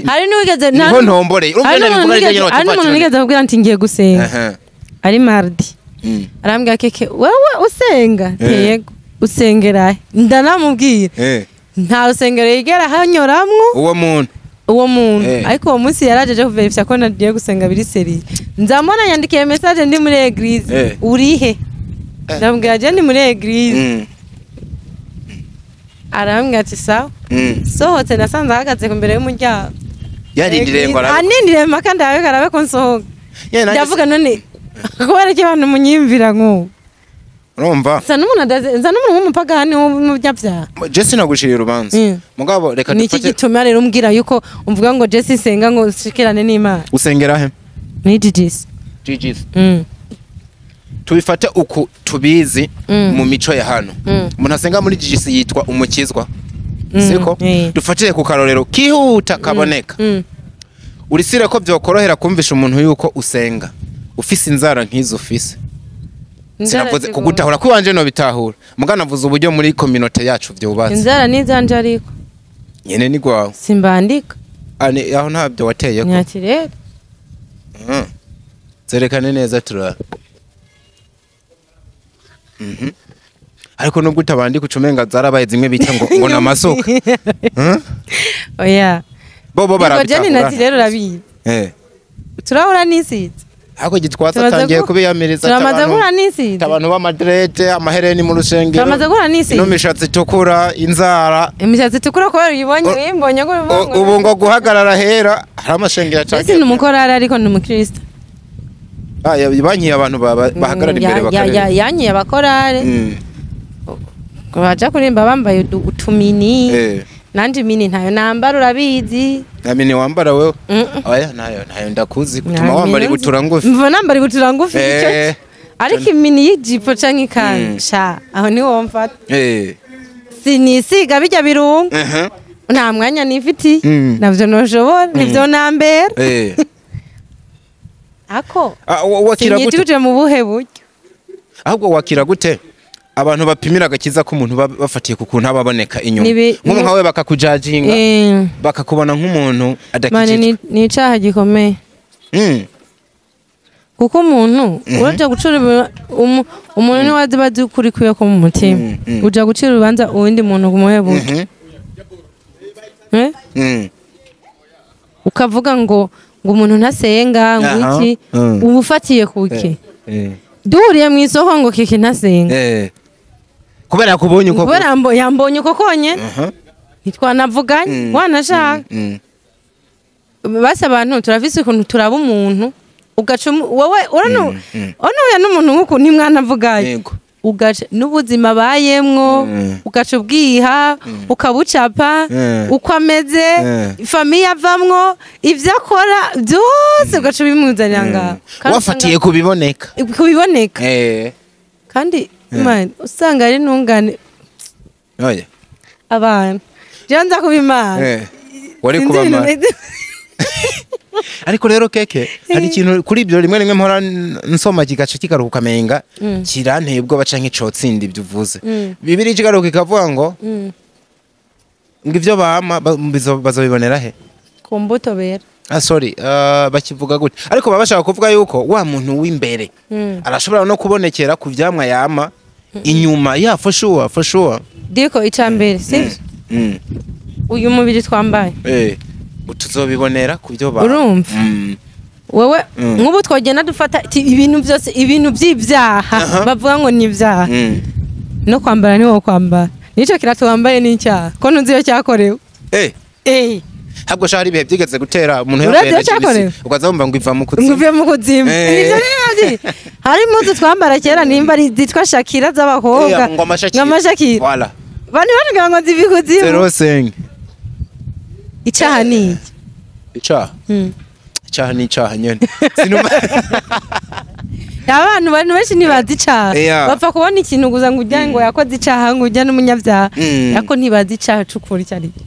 S1: Hari n'uwigeze
S2: niho ntomboreye. Urumva nabivuga ari nyene
S1: watifata. Hari n'umuntu nigeze kubwira nti ngiye gusenga. Ari mardi. Arambwira keke wewe usenga yego usengera ndanamubwira nta rusengero yigera hanyoramwo uwo muntu ariko uwo munsi yarajeje kuverifya ko nagiye gusenga biri seri nzamubona yandikiye message ndi muri église urihe ndamubwira je ndi muri église arambwira ati sawa sohotse nasanze ahagaze ku mbere y'umuryango
S2: yarindiriye ngo arabe
S1: anindiriye mpaka ndabe arabe ko nsohoka ndavuga none kubera iki abantu munyimvira nk'ubu
S2: urumva
S1: nsa n'umuntu w'umupagani w'umunyabyaha
S2: Jesse nagushiriye urubanza mugabo reka
S1: dufate niki gituma rero umbwira yuko umvuga ngo Jesse senga ngo ushikirane n'Imana
S2: usengera he
S1: ni GGs
S2: tubifate uku tubizi mu mico ya hano umuntu asenga muri GGs yitwa umukizwa siko dufatire ku karorero kihuta kaboneka urisire ko byokorohera kumvisha umuntu yuko usenga ufise inzara nkizo ufise sinavuze kugutahura kwiwanje no bitahura mugana navuze uburyo muri community yacu byubatse
S1: inzara nizanje ariko
S2: nyene ni gwawe
S1: simbandika
S2: ani aho ntabyo wateye ko
S1: nyakirere
S2: zerekane neza tura ariko nubwo utabandika ucumenga zarabaye zimwe bita ngo namasuka
S1: oya
S2: bobo barabitahura
S1: rero urabizi turahura n'isizi
S2: Ahubwo Gitwaza
S1: Tumaze
S2: atangiye kubiyamiriza ati
S1: Turamaze guhura n'isizi.
S2: Abantu b'amadrede, amahereni mu rusengero,
S1: Turamaze guhura n'isizi.
S2: ino mishatsi itukura, inzara.
S1: Imishatsi itukura kubera uyibonye, uyimbonye ko ubivuga.
S2: Ubu ngo guhagarara hera hari amashengero
S1: Mbese
S2: atangiye.
S1: ni umukorari ariko ni umukristo.
S2: Ah, bankiye abantu bahagarara imbere bakareba.
S1: Yankiye abakorari. Baja kuririmba bambaye utumini. Nanje mini ntayo nambara, urabizi.
S2: Nta mini wambara wewe?
S1: Mm.
S2: Oya, ntayo ndakuzi
S1: Nta
S2: gutuma wambara
S1: mini
S2: ibutura
S1: nzi.
S2: ngufi.
S1: Mva nambara ibutura ngufi ico. Ariko imini y'ijipo canke ikanzu, sha aho ni womfata. Sinisiga bijya birungo. Nta mwanya nifitiye. Navyo noshobora, nivyo nambera. Ako
S2: Ah, wakira gute?
S1: sinyituje mu buhe buryo?
S2: Ahubwo wakira gute abantu bapimira agakiza k'umuntu bafatiye ku kuntu aba aboneka inyuma, nk'ubu nkawe bakakujajinga, bakakubona nk'umuntu
S1: Mane
S2: adakijijwe?
S1: ni icaha gikomeye. Kuko umuntu uraja gucira umuntu niwe azi bazi ukuri kwiye ko mu mutima. Uja gucira urubanza uwundi muntu ku muhe buryo? Eh? Ukavuga ngo umuntu ntasenga, ngo iki, uba ufatiye kuki? Duhuriye mu isoko ngo kiki ntasenga.
S2: Kubera yakubonye uko
S1: Kubera yambonye uko konyene. Ntitwanavuganye, wanashaka. Basi abantu turafise ukuntu turaba umuntu, ugaca wowe urano uya n'umuntu nk'uku ntimwanavuganye. Ugaca n'ubuzima abayemwo, ugaca ubwiha, ukabucapa, uko ameze, famille avamwo, ivyo akora byose ugaca ubimuzanira ngaho. Kandi
S2: Wafatiye kubiboneka.
S1: Kubiboneka. Kandi man, usanga ari ntungane.
S2: Oya.
S1: Abantu jewe nza kuba Imana.
S2: Wari
S1: Sinzi
S2: kuba
S1: ibintu
S2: Imana. Ariko rero keke hari ikintu kuri ibyo rimwe rimwe mpora nsoma kigaca kigaruka ukamenga kiranteye ubwoba canke cotsinda ibyo uvuze. Bibiliya ikigaruka ikavuga ngo ngo ivyo bama bazobibonera he?
S1: Ku mbuto bera.
S2: Ah, sorry, bakivuga gute? Ariko baba bashaka kuvuga yuko wa muntu w'imbere arashobora no kubonekera ku vyamwa yama inyuma ya, for sure, for sure.
S1: Diko ica mbere sivyo? Uyu mubiri twambaye,
S2: Tuzobibonera ku byo bama.
S1: Urumva? Wewe nk'ubu twogenda dufata ibintu byose, ibintu by'ibyaha bavuga ngo ni ibyaha, no kwambara ni wo kwambara nico kirato wambaye ni icyaha ko ntuzi iyo cyakorewe.
S2: Habwo sha hari ibihe byigeze gutera umuntu
S1: Uravye
S2: yambaye na
S1: cyakorewe?
S2: jeans, ukaza wumva ngo iva mu
S1: Ngo
S2: kuzimu.
S1: uvuye mu kuzimu. Nivyo rero hari impuzu twambara kera nimba ari zitwa Shakira z'abakobwa.
S2: Ngo amashakira.
S1: Ngo amashakira.
S2: Voilà.
S1: Bani bavuga ngo ziva ikuzimu.
S2: Zero sing.
S1: Icaha ni iki?
S2: Icaha. Icaha ni icaha nyene. Sinuma.
S1: Abantu benshi ntibazi icaha. Bapfa kubona ikintu gusa ngo ujya ngo yakoze icaha, ngo ujya n'umunyabyaha, ariko ntibazi icaha c'ukuri icyo ari cyo.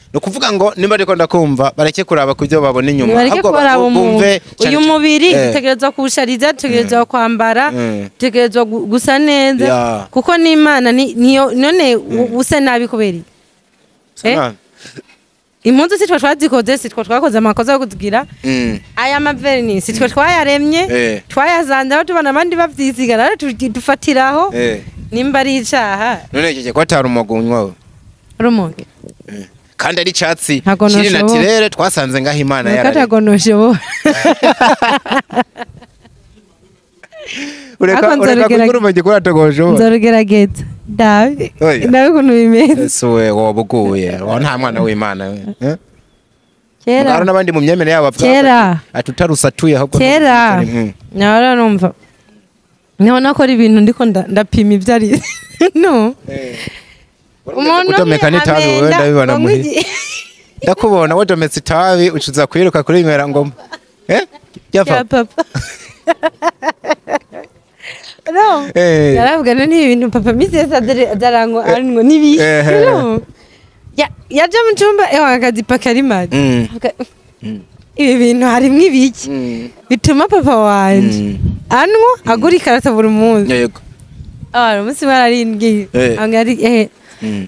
S2: Ni ukuvuga ngo nimba ariko ndakumva, bareke kuraba ku byo babona inyuma,
S1: Nibareke
S2: ahubwo
S1: kuraba umuntu.
S2: bumve cane
S1: Uyu
S2: cane.
S1: mubiri dutegerezwa kuwushariza, dutegerezwa kwambara, dutegerezwa gusa neza, kuko n'Imana niyo none usa nabi kubera iki?
S2: Sana.
S1: Impuzu si twe twazikoze, si twe twakoze amakosa yo kuzigira. Aya mavernis si twe twayaremye, twayazanze aho tubona abandi bavyisiga, rero dufatiraho. Nimba ari icaha.
S2: None iki ko atari umugunywa we?
S1: Rumonge.
S2: Kandi ari icatsi
S1: Ntago
S2: kiri
S1: noshoboye.
S2: naturel twasanze ngaho Imana yararemye.
S1: Katagonoshobo.
S2: Ureka
S1: Ariko
S2: ureka
S1: nzorugerage-
S2: kugura umugwi atogoshoboye.
S1: Nzorugerageza ndabe
S2: Oya.
S1: ndabe ukuntu bimeze.
S2: Ese we woba uguye wowe nta mwana w'Imana we, eh?
S1: Kera.
S2: Hari n'abandi mu myemerere yabo bavuga
S1: Kera.
S2: ati utarusatuye ahubwo
S1: Kera. Nahora numva niho nakora ibintu ndiko ndapima ibyo ari no umuntu
S2: Udomeka n'itabi wewe,
S1: amenda
S2: ndabibona
S1: ngo
S2: muhira. Ndakubona wadometse itabi ucuza kwiruka kurinywera ngo eh
S1: Ya
S2: ryava.
S1: papa no yaravuga none ibi bintu papa misi yose adarangwa aranywa n'ibi no yaje mu cumba ewa akazipaka ari mazi. Avuga, ibi bintu harimwo ibiki bituma papa wanje anywa agura ikarata buri munsi? Ah, umunsi wararindwi. Angari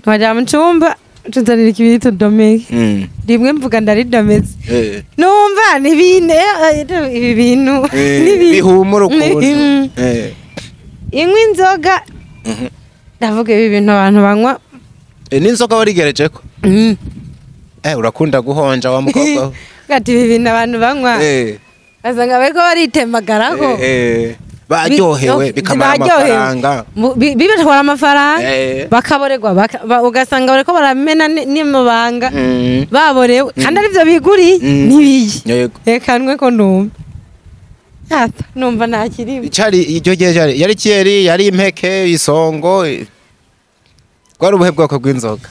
S1: twaja mu cumba tuzanira ikibiriti tudomeke. Rimwe mvuga ndaridometse. Numva ni ibi bintu ni
S2: Bihumura ukuntu.
S1: Inywa inzoga. Ndavuga ibi bintu abantu banywa.
S2: N'inzoga warigerejeko? Urakunda guhonja wa mukobwa we.
S1: Ati ibi bintu abantu banywa basanga bariko baritemegarako
S2: baryohewe bikamara amafaranga
S1: bibatwara amafaranga bakaborerwa ugasanga bariko baramena n'amabanga baborewe kandi arivyo biguriye nibiye reka nwe ko ndumva ata numva ntakirimo
S2: icari iryo gihe yari kiyeri yari impeke isongo bwari ubuhe bwoko bw'inzoga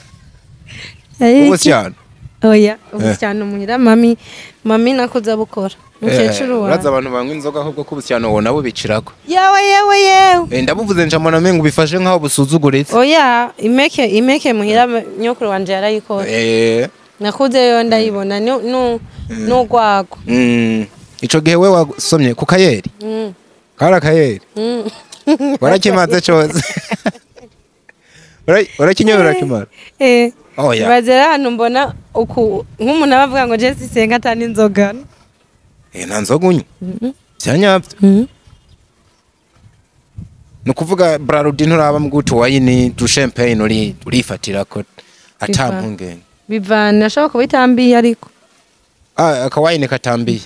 S2: ubusyano
S1: oya ubusyano muhira mami nakoze abukora mukecuru wawe
S2: uraza abantu banywa inzoga ahubwo ko ubusyano wona bubicirako
S1: yewe yewe yewe
S2: ndabuvuze ncamona mengo bifashe nkaho busuzuguritse
S1: oya impeke muhira nyokuru wanje yarayikora nakuze yo ndayibona n'ugwagwa
S2: ico gihe we wasomye ku kayeri kari akayeri warakimaze cose urakinyoye urakimara
S1: oya bazera hano mbona uku nk'umuntu abavuga ngo Jesse senga atani inzoga
S2: nta nzoga unywa vyanyavyo ni ukuvuga Brarudi nturaba mgutu wayini du champagne urifatirako ata mpungenge
S1: bivana ashobora kuba itambiye ariko
S2: akawayini katambiye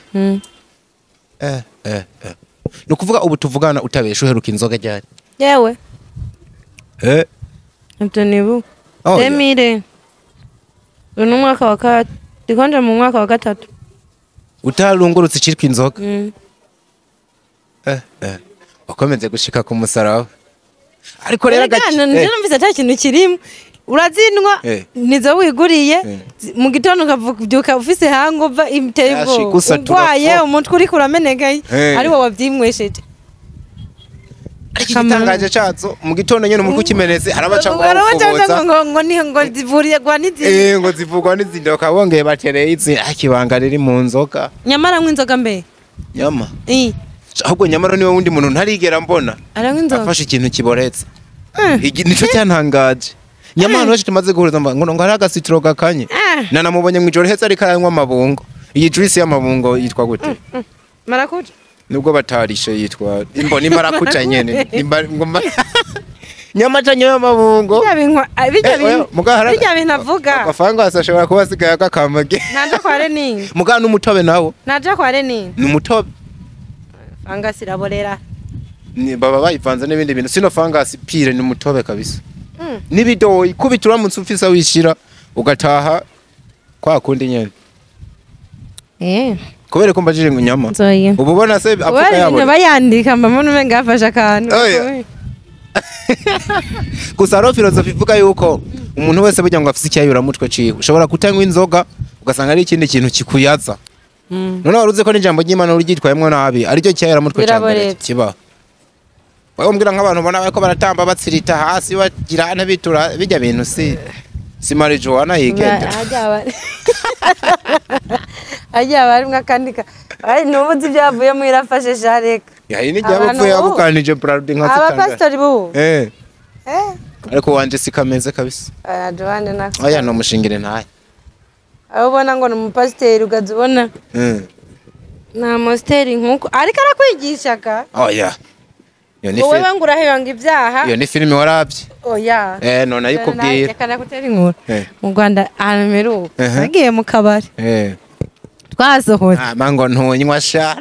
S2: ni ukuvuga ubu tuvugana utabesha uheruka inzoga ryari
S1: yewe ibyo nibu demire uyu ni umwaka wa gatatu ndikonje mu mwaka wa gatatu
S2: utarungurutse icitwa inzoga wakomeze gushika ku musaraba ariko rero
S1: numvise ata kintu kirimo urazinwa nizo wiguriye mu gitondo ukavyuka ufise hangover iteye ubwoba urwaye umutwe uriko uramenekaye ari wowe wavyinywesheje
S2: ariko igitangaje cazo mu gitondo nyene umutwe ukimenetse harabaca ngo
S1: ngo ni ngo zivurirwa n'izindi
S2: ngo zivurwa n'izindi bakaba bongeye batereye izi akibanga riri mu nzoga
S1: nyamara nk'inzoga mbe
S2: nyama ahubwo nyamara niwe wundi muntu ntarigera mbona afashe ikintu kiboretse nico cyantangaje nyamara benshi tumaze guhuriza ngo hari agasitiro gakanye nanamubonye mu ijoro hetse ariko aranywa amabungo iyi juice y'amabungo yitwa gute
S1: marakuja
S2: nubwo batarishe yitwa imboni marakuja nyene nyamata nyoye amabungo
S1: bijya bintu avuga
S2: agafanga ashobora kuba asigaye agakamage
S1: naja kwa Renini
S2: muga n'umutobe nawo
S1: naja kwa Renini
S2: n'umutobe
S1: fangasi iraborera
S2: baba bayivanze n'ibindi bintu sino fangasi pire ni umutobe kabisa nibidoyi kubita uramutse ufise wishira ugataha kwa kundi nyene kubera ko mbajije ngo nyama ubu ubona se avuga yabo
S1: bayandika mbona umenga afashe akantu
S2: gusa hariho filozofi ivuga yuko umuntu wese burya ngo afise icyayuramutwe ciwe ushobora kutanywa inzoga ugasanga ari ikindi kintu kikuyaza none wari uzi ko n'ijambo ry'Imana uryitwayemwo nabi ariryo cyayuramutwe ca mbere kibaho wewe umbwira nk'abantu ubona bariko baratamba batsirita hasi bagira ntabitura bijya bintu si marijuana yigendera
S1: ajya barimwe akandika ari nubuzi byavuyemo irafashe shareka
S2: yayi ni byabapfuye yabukanije Brarudi nka
S1: zitanga abapastori bo
S2: ariko wanje sikameze kabisa
S1: Joanne nako
S2: oya no mushingire ntaye
S1: aho ubona ngo ni umupasiteri ugaza ubona nta mositeri nkuko ariko arakwigisha ka
S2: oya
S1: wowe ngo urahebanga ibyaha
S2: iyo ni filime warabye
S1: oya
S2: none ayikubwira
S1: reka nakutera inkuru mu Rwanda ahantu mperuka nagiye mu kabari twasohotse
S2: ngo ntunywa sha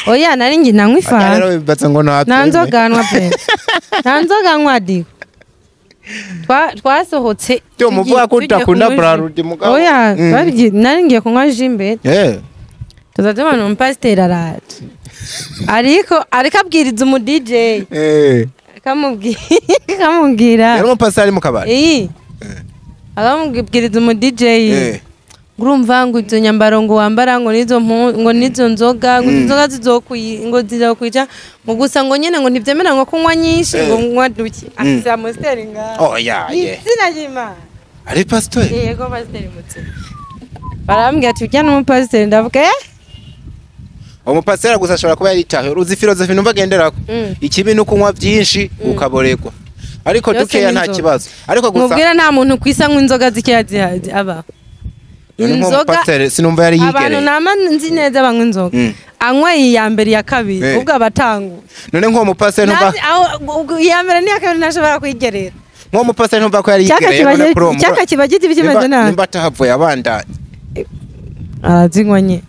S1: oya nari ngi nanywa ifanta
S2: rero bibatse ngo
S1: nta nzoga nywa pe nta nzoga nywa digo twasohotse
S2: byo muvuga ko utakunda Brarudi mugabo
S1: oya nari ngiye kunywa ji mbere tuza tubona umupasiteri araje ariko abwiriza umu DJ akamubwira
S2: yari umupasiteri mu kabari
S1: akamubwiriza umu DJ urumva ngo izo nyambaro ngo wambara ngo nizo ngo nizo nzoga ngo inzoga ngo zizokwica ngo gusa ngo nyene ngo ntivyemera ngo kunywa nyinshi ngo nywa duke afise amositeri ngaho
S2: oya
S1: izina ry'Imana
S2: ari pasiteri
S1: yego pasiteri mutsi barambwira ati ujya n'umupasiteri ndavuga
S2: umupasiteri gusa ashobora kuba yaritahe uzi filozofi numva agenderako ikibi ni ukunywa byinshi ukaboregwa ariko dukeya nta kibazo ariko gusa
S1: mubwira nta muntu kwisa anywa inzoga zikeya abaho
S2: inzoga sinumva yari yigereye
S1: abantu nama nzi neza banywa inzoga anywa iya mbere iya kabiri ubwo abatanguye
S2: none nk'uwo mupasiteri numva
S1: iya mbere n'iya kabiri ntashobora kwigerera
S2: nk'uwo mupasiteri numva ko yari yigereye
S1: icyaka kiba giti kimeze nabi
S2: nimba atahavuye abandanya
S1: Arazinywa nye.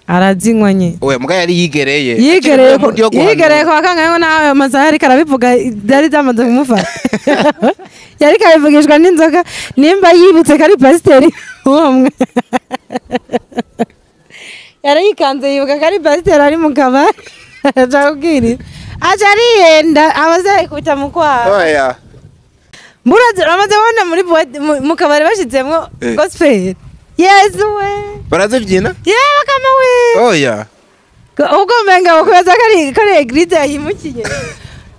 S1: Arazinywa nye.
S2: Oya, muga yari yigereye.
S1: Yigereye ko
S2: Muri yo guhanura.
S1: Yigereye ko akangaye nawe amasaha ariko arabivuga, byari byamaze kumufata. Yari kabivugishwa n'inzoga, nimba yibutse ko ari pasiteri uwo mwe. Yarayikanze yibuka ko ari pasiteri ari mu kabari. Aca kubwiriza. Aca ariyenda amasaha yikubita mu kwaha.
S2: Oya.
S1: Mburazi uramaze kubona muri boîte mu kabari bashizemwo gospel. Yesu we.
S2: Barazibyina?
S1: Yewe kama we.
S2: Oya.
S1: Ubwo umenga bakubaza ko ari église yahimukiye.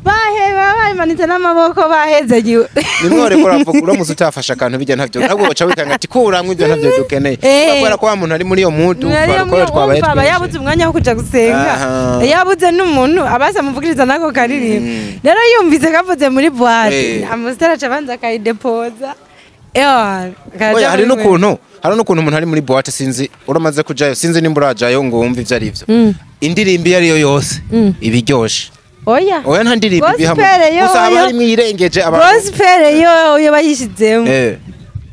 S1: Baheba bayimanitse n'amaboko bahezegiwe.
S2: Nimwe wariko uravuga uramutse utafashe akantu bijya ntavyo, nabwo baca wikanga ati kuramwe ibyo ntavyo dukeneye. Kubera ko wa muntu ari muri iyo mood, barukora twabaye
S1: aba
S2: twinshi.
S1: Yabuze umwanya wo kuja gusenga, yabuze n'umuntu abasa amuvugiriza n'ako karirimbo. Rero yumvise kavuze muri boîte, amusitari aca abanza akayidepoza. Ewa, akaja
S2: Oya, hari
S1: muri
S2: n'ukuntu hari n'ukuntu umuntu ari muri boîte, sinzi uramaze kujayo, sinzi nimba urajayo ngo wumve ivyo ari vyo, indirimbo iyo ariyo yose iba iryoshe.
S1: Oya.
S2: Oya, nta ndirimbo ibihamwe.
S1: Gospel yo
S2: Gusa haba
S1: yo.
S2: harimwo iyirengeje abantu.
S1: Gospel yo yo bayishizemo.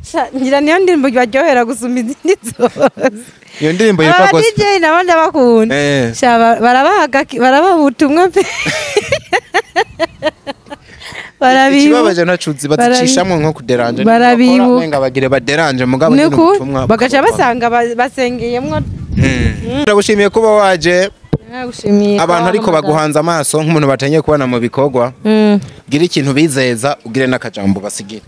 S1: Sha, ngira niyo ndirimbo baryohera gusumba izindi zose.
S2: Iyo ndirimbo yitwa
S1: Aba
S2: gospel.
S1: DJ nabo ndabakunda. Sha, barabaha ubutumwa pe. Barabibu.
S2: Ikibabaje ntacuzi bazicishamwo nko kuderanje.
S1: Barabibuka.
S2: Nenga bagire baderanje, mugabo nyine
S1: Nuku
S2: ubutumwa
S1: bagaca basanga basengeyemwo.
S2: Ndagushimiye kuba waje.
S1: Nagushimiye.
S2: Abantu ariko baguhanze amaso nk'umuntu batangiye kubona mu bikorwa. Gira ikintu bizeza, ugire n'akajambo basigira.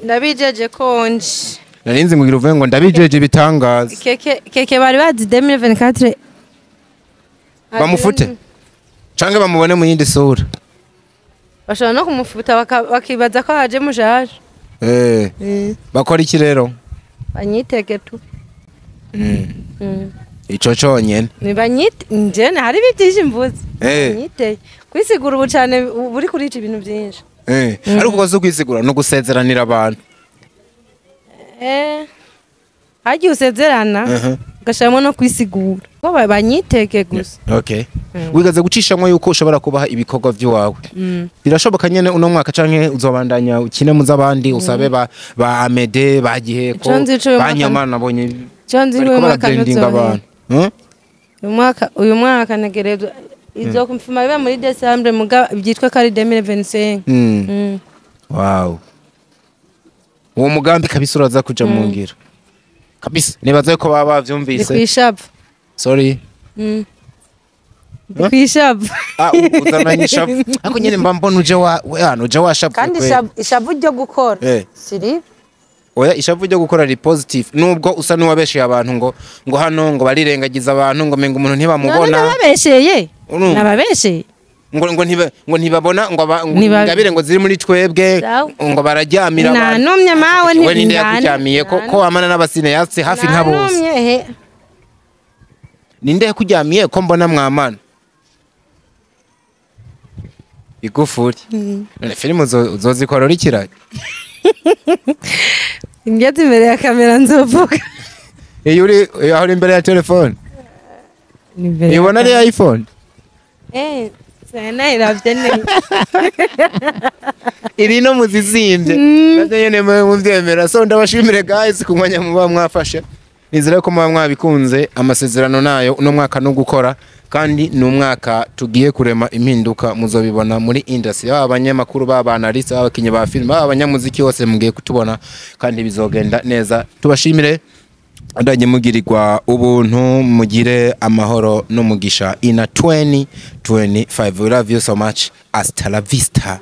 S1: Ndabijeje konje.
S2: Narinzi ngo ugira uvuge ngo ndabijeje ibitangaza.
S1: Keke keke bari bazi 2024.
S2: Bamufute canke bamubone mu yindi sura.
S1: Bashobora no kumufuta bakibaza ko haje mushaje.
S2: Bakora iki rero?
S1: Banyitege tu.
S2: Ico conyene?
S1: Nibanyite nje hari byinshi mvuze. Banyitege kwisigura ubu cyane buri kurica ibintu byinshi.
S2: Ariko ukoze kwisigura no gusezeranira abantu.
S1: Hagiye usezerana ugashiramo no kwisigura ko banyitege gusa.
S2: Okay, wigaze gucishamwo yuko ushobora kubaha ibikorwa vy'iwawe? Birashoboka nyene uno mwaka, canke uzobandanya ukine mu z'abandi, usabe ba Amede ba Giheko?
S1: Ico nzi ico uyu
S2: Ba
S1: mwaka-
S2: Nyama nabonye
S1: Ico nzi
S2: bariko
S1: uyu mwaka
S2: barabrandinga
S1: ntuzohera.
S2: abantu.
S1: Uyu mwaka ntegerezwa izo kumfuma biba muri December, muga byitwa ko ari 2025.
S2: Wow, uwo mugambi kabisa uraza kuja mu ngiro kabisa, nibaza ko baba
S1: Ndi
S2: bavyumvise.
S1: kwishavu.
S2: Sorry.
S1: Ndi kwishavu.
S2: Ah, uzananye ishavu, ariko nyene mba mbona uje wa we hano uje washavu.
S1: Kandi
S2: Kweli.
S1: ishavu ryo gukora siri.
S2: Oya, ishavu ryo gukora ari positive, nubwo usa n'uwabesheye abantu ngo hano ngo barirengagiza abantu, ngo menga umuntu
S1: None
S2: ntibamubona.
S1: nababesheye?
S2: Urumva?
S1: Nababesheye?
S2: Ngo ntibabona ngo ngo ingabire ngo ziri muri twebwe.
S1: Sawa.
S2: Ngo bararyamira abantu.
S1: Nanumye mawe.
S2: We ninde yakuryamiye ko wamana n'abasineyatsi hafi nka bose?
S1: Nanumye he?
S2: Ninde yakuryamiye ko mbona mwamana igufuri? None filime uzozikora uri kirari?
S1: Ngeze imbere ya kamera nzovuga.
S2: Iyo uri iyo aho uri imbere ya telefone.
S1: Ni imbere ya
S2: Ibona ari
S1: kamera.
S2: iPhone.
S1: Sena iravye neza.
S2: Iri no muzizimbye navyo nyene mube muvyemera. So ndabashimire guys ku mwanya muba mwafashe, nizere ko muba mwabikunze. Amasezerano nayo uno mwaka no gukora, kandi ni umwaka tugiye kurema impinduka, muzobibona muri industry, baba abanyamakuru, baba analyste, baba abakinyi ba film, baba abanyamuziki, hose mugiye kutubona kandi bizogenda neza. Tubashimire, andanye mugirirwa ubuntu, mugire amahoro n'umugisha ina 2025. We love you so much, hasta la vista.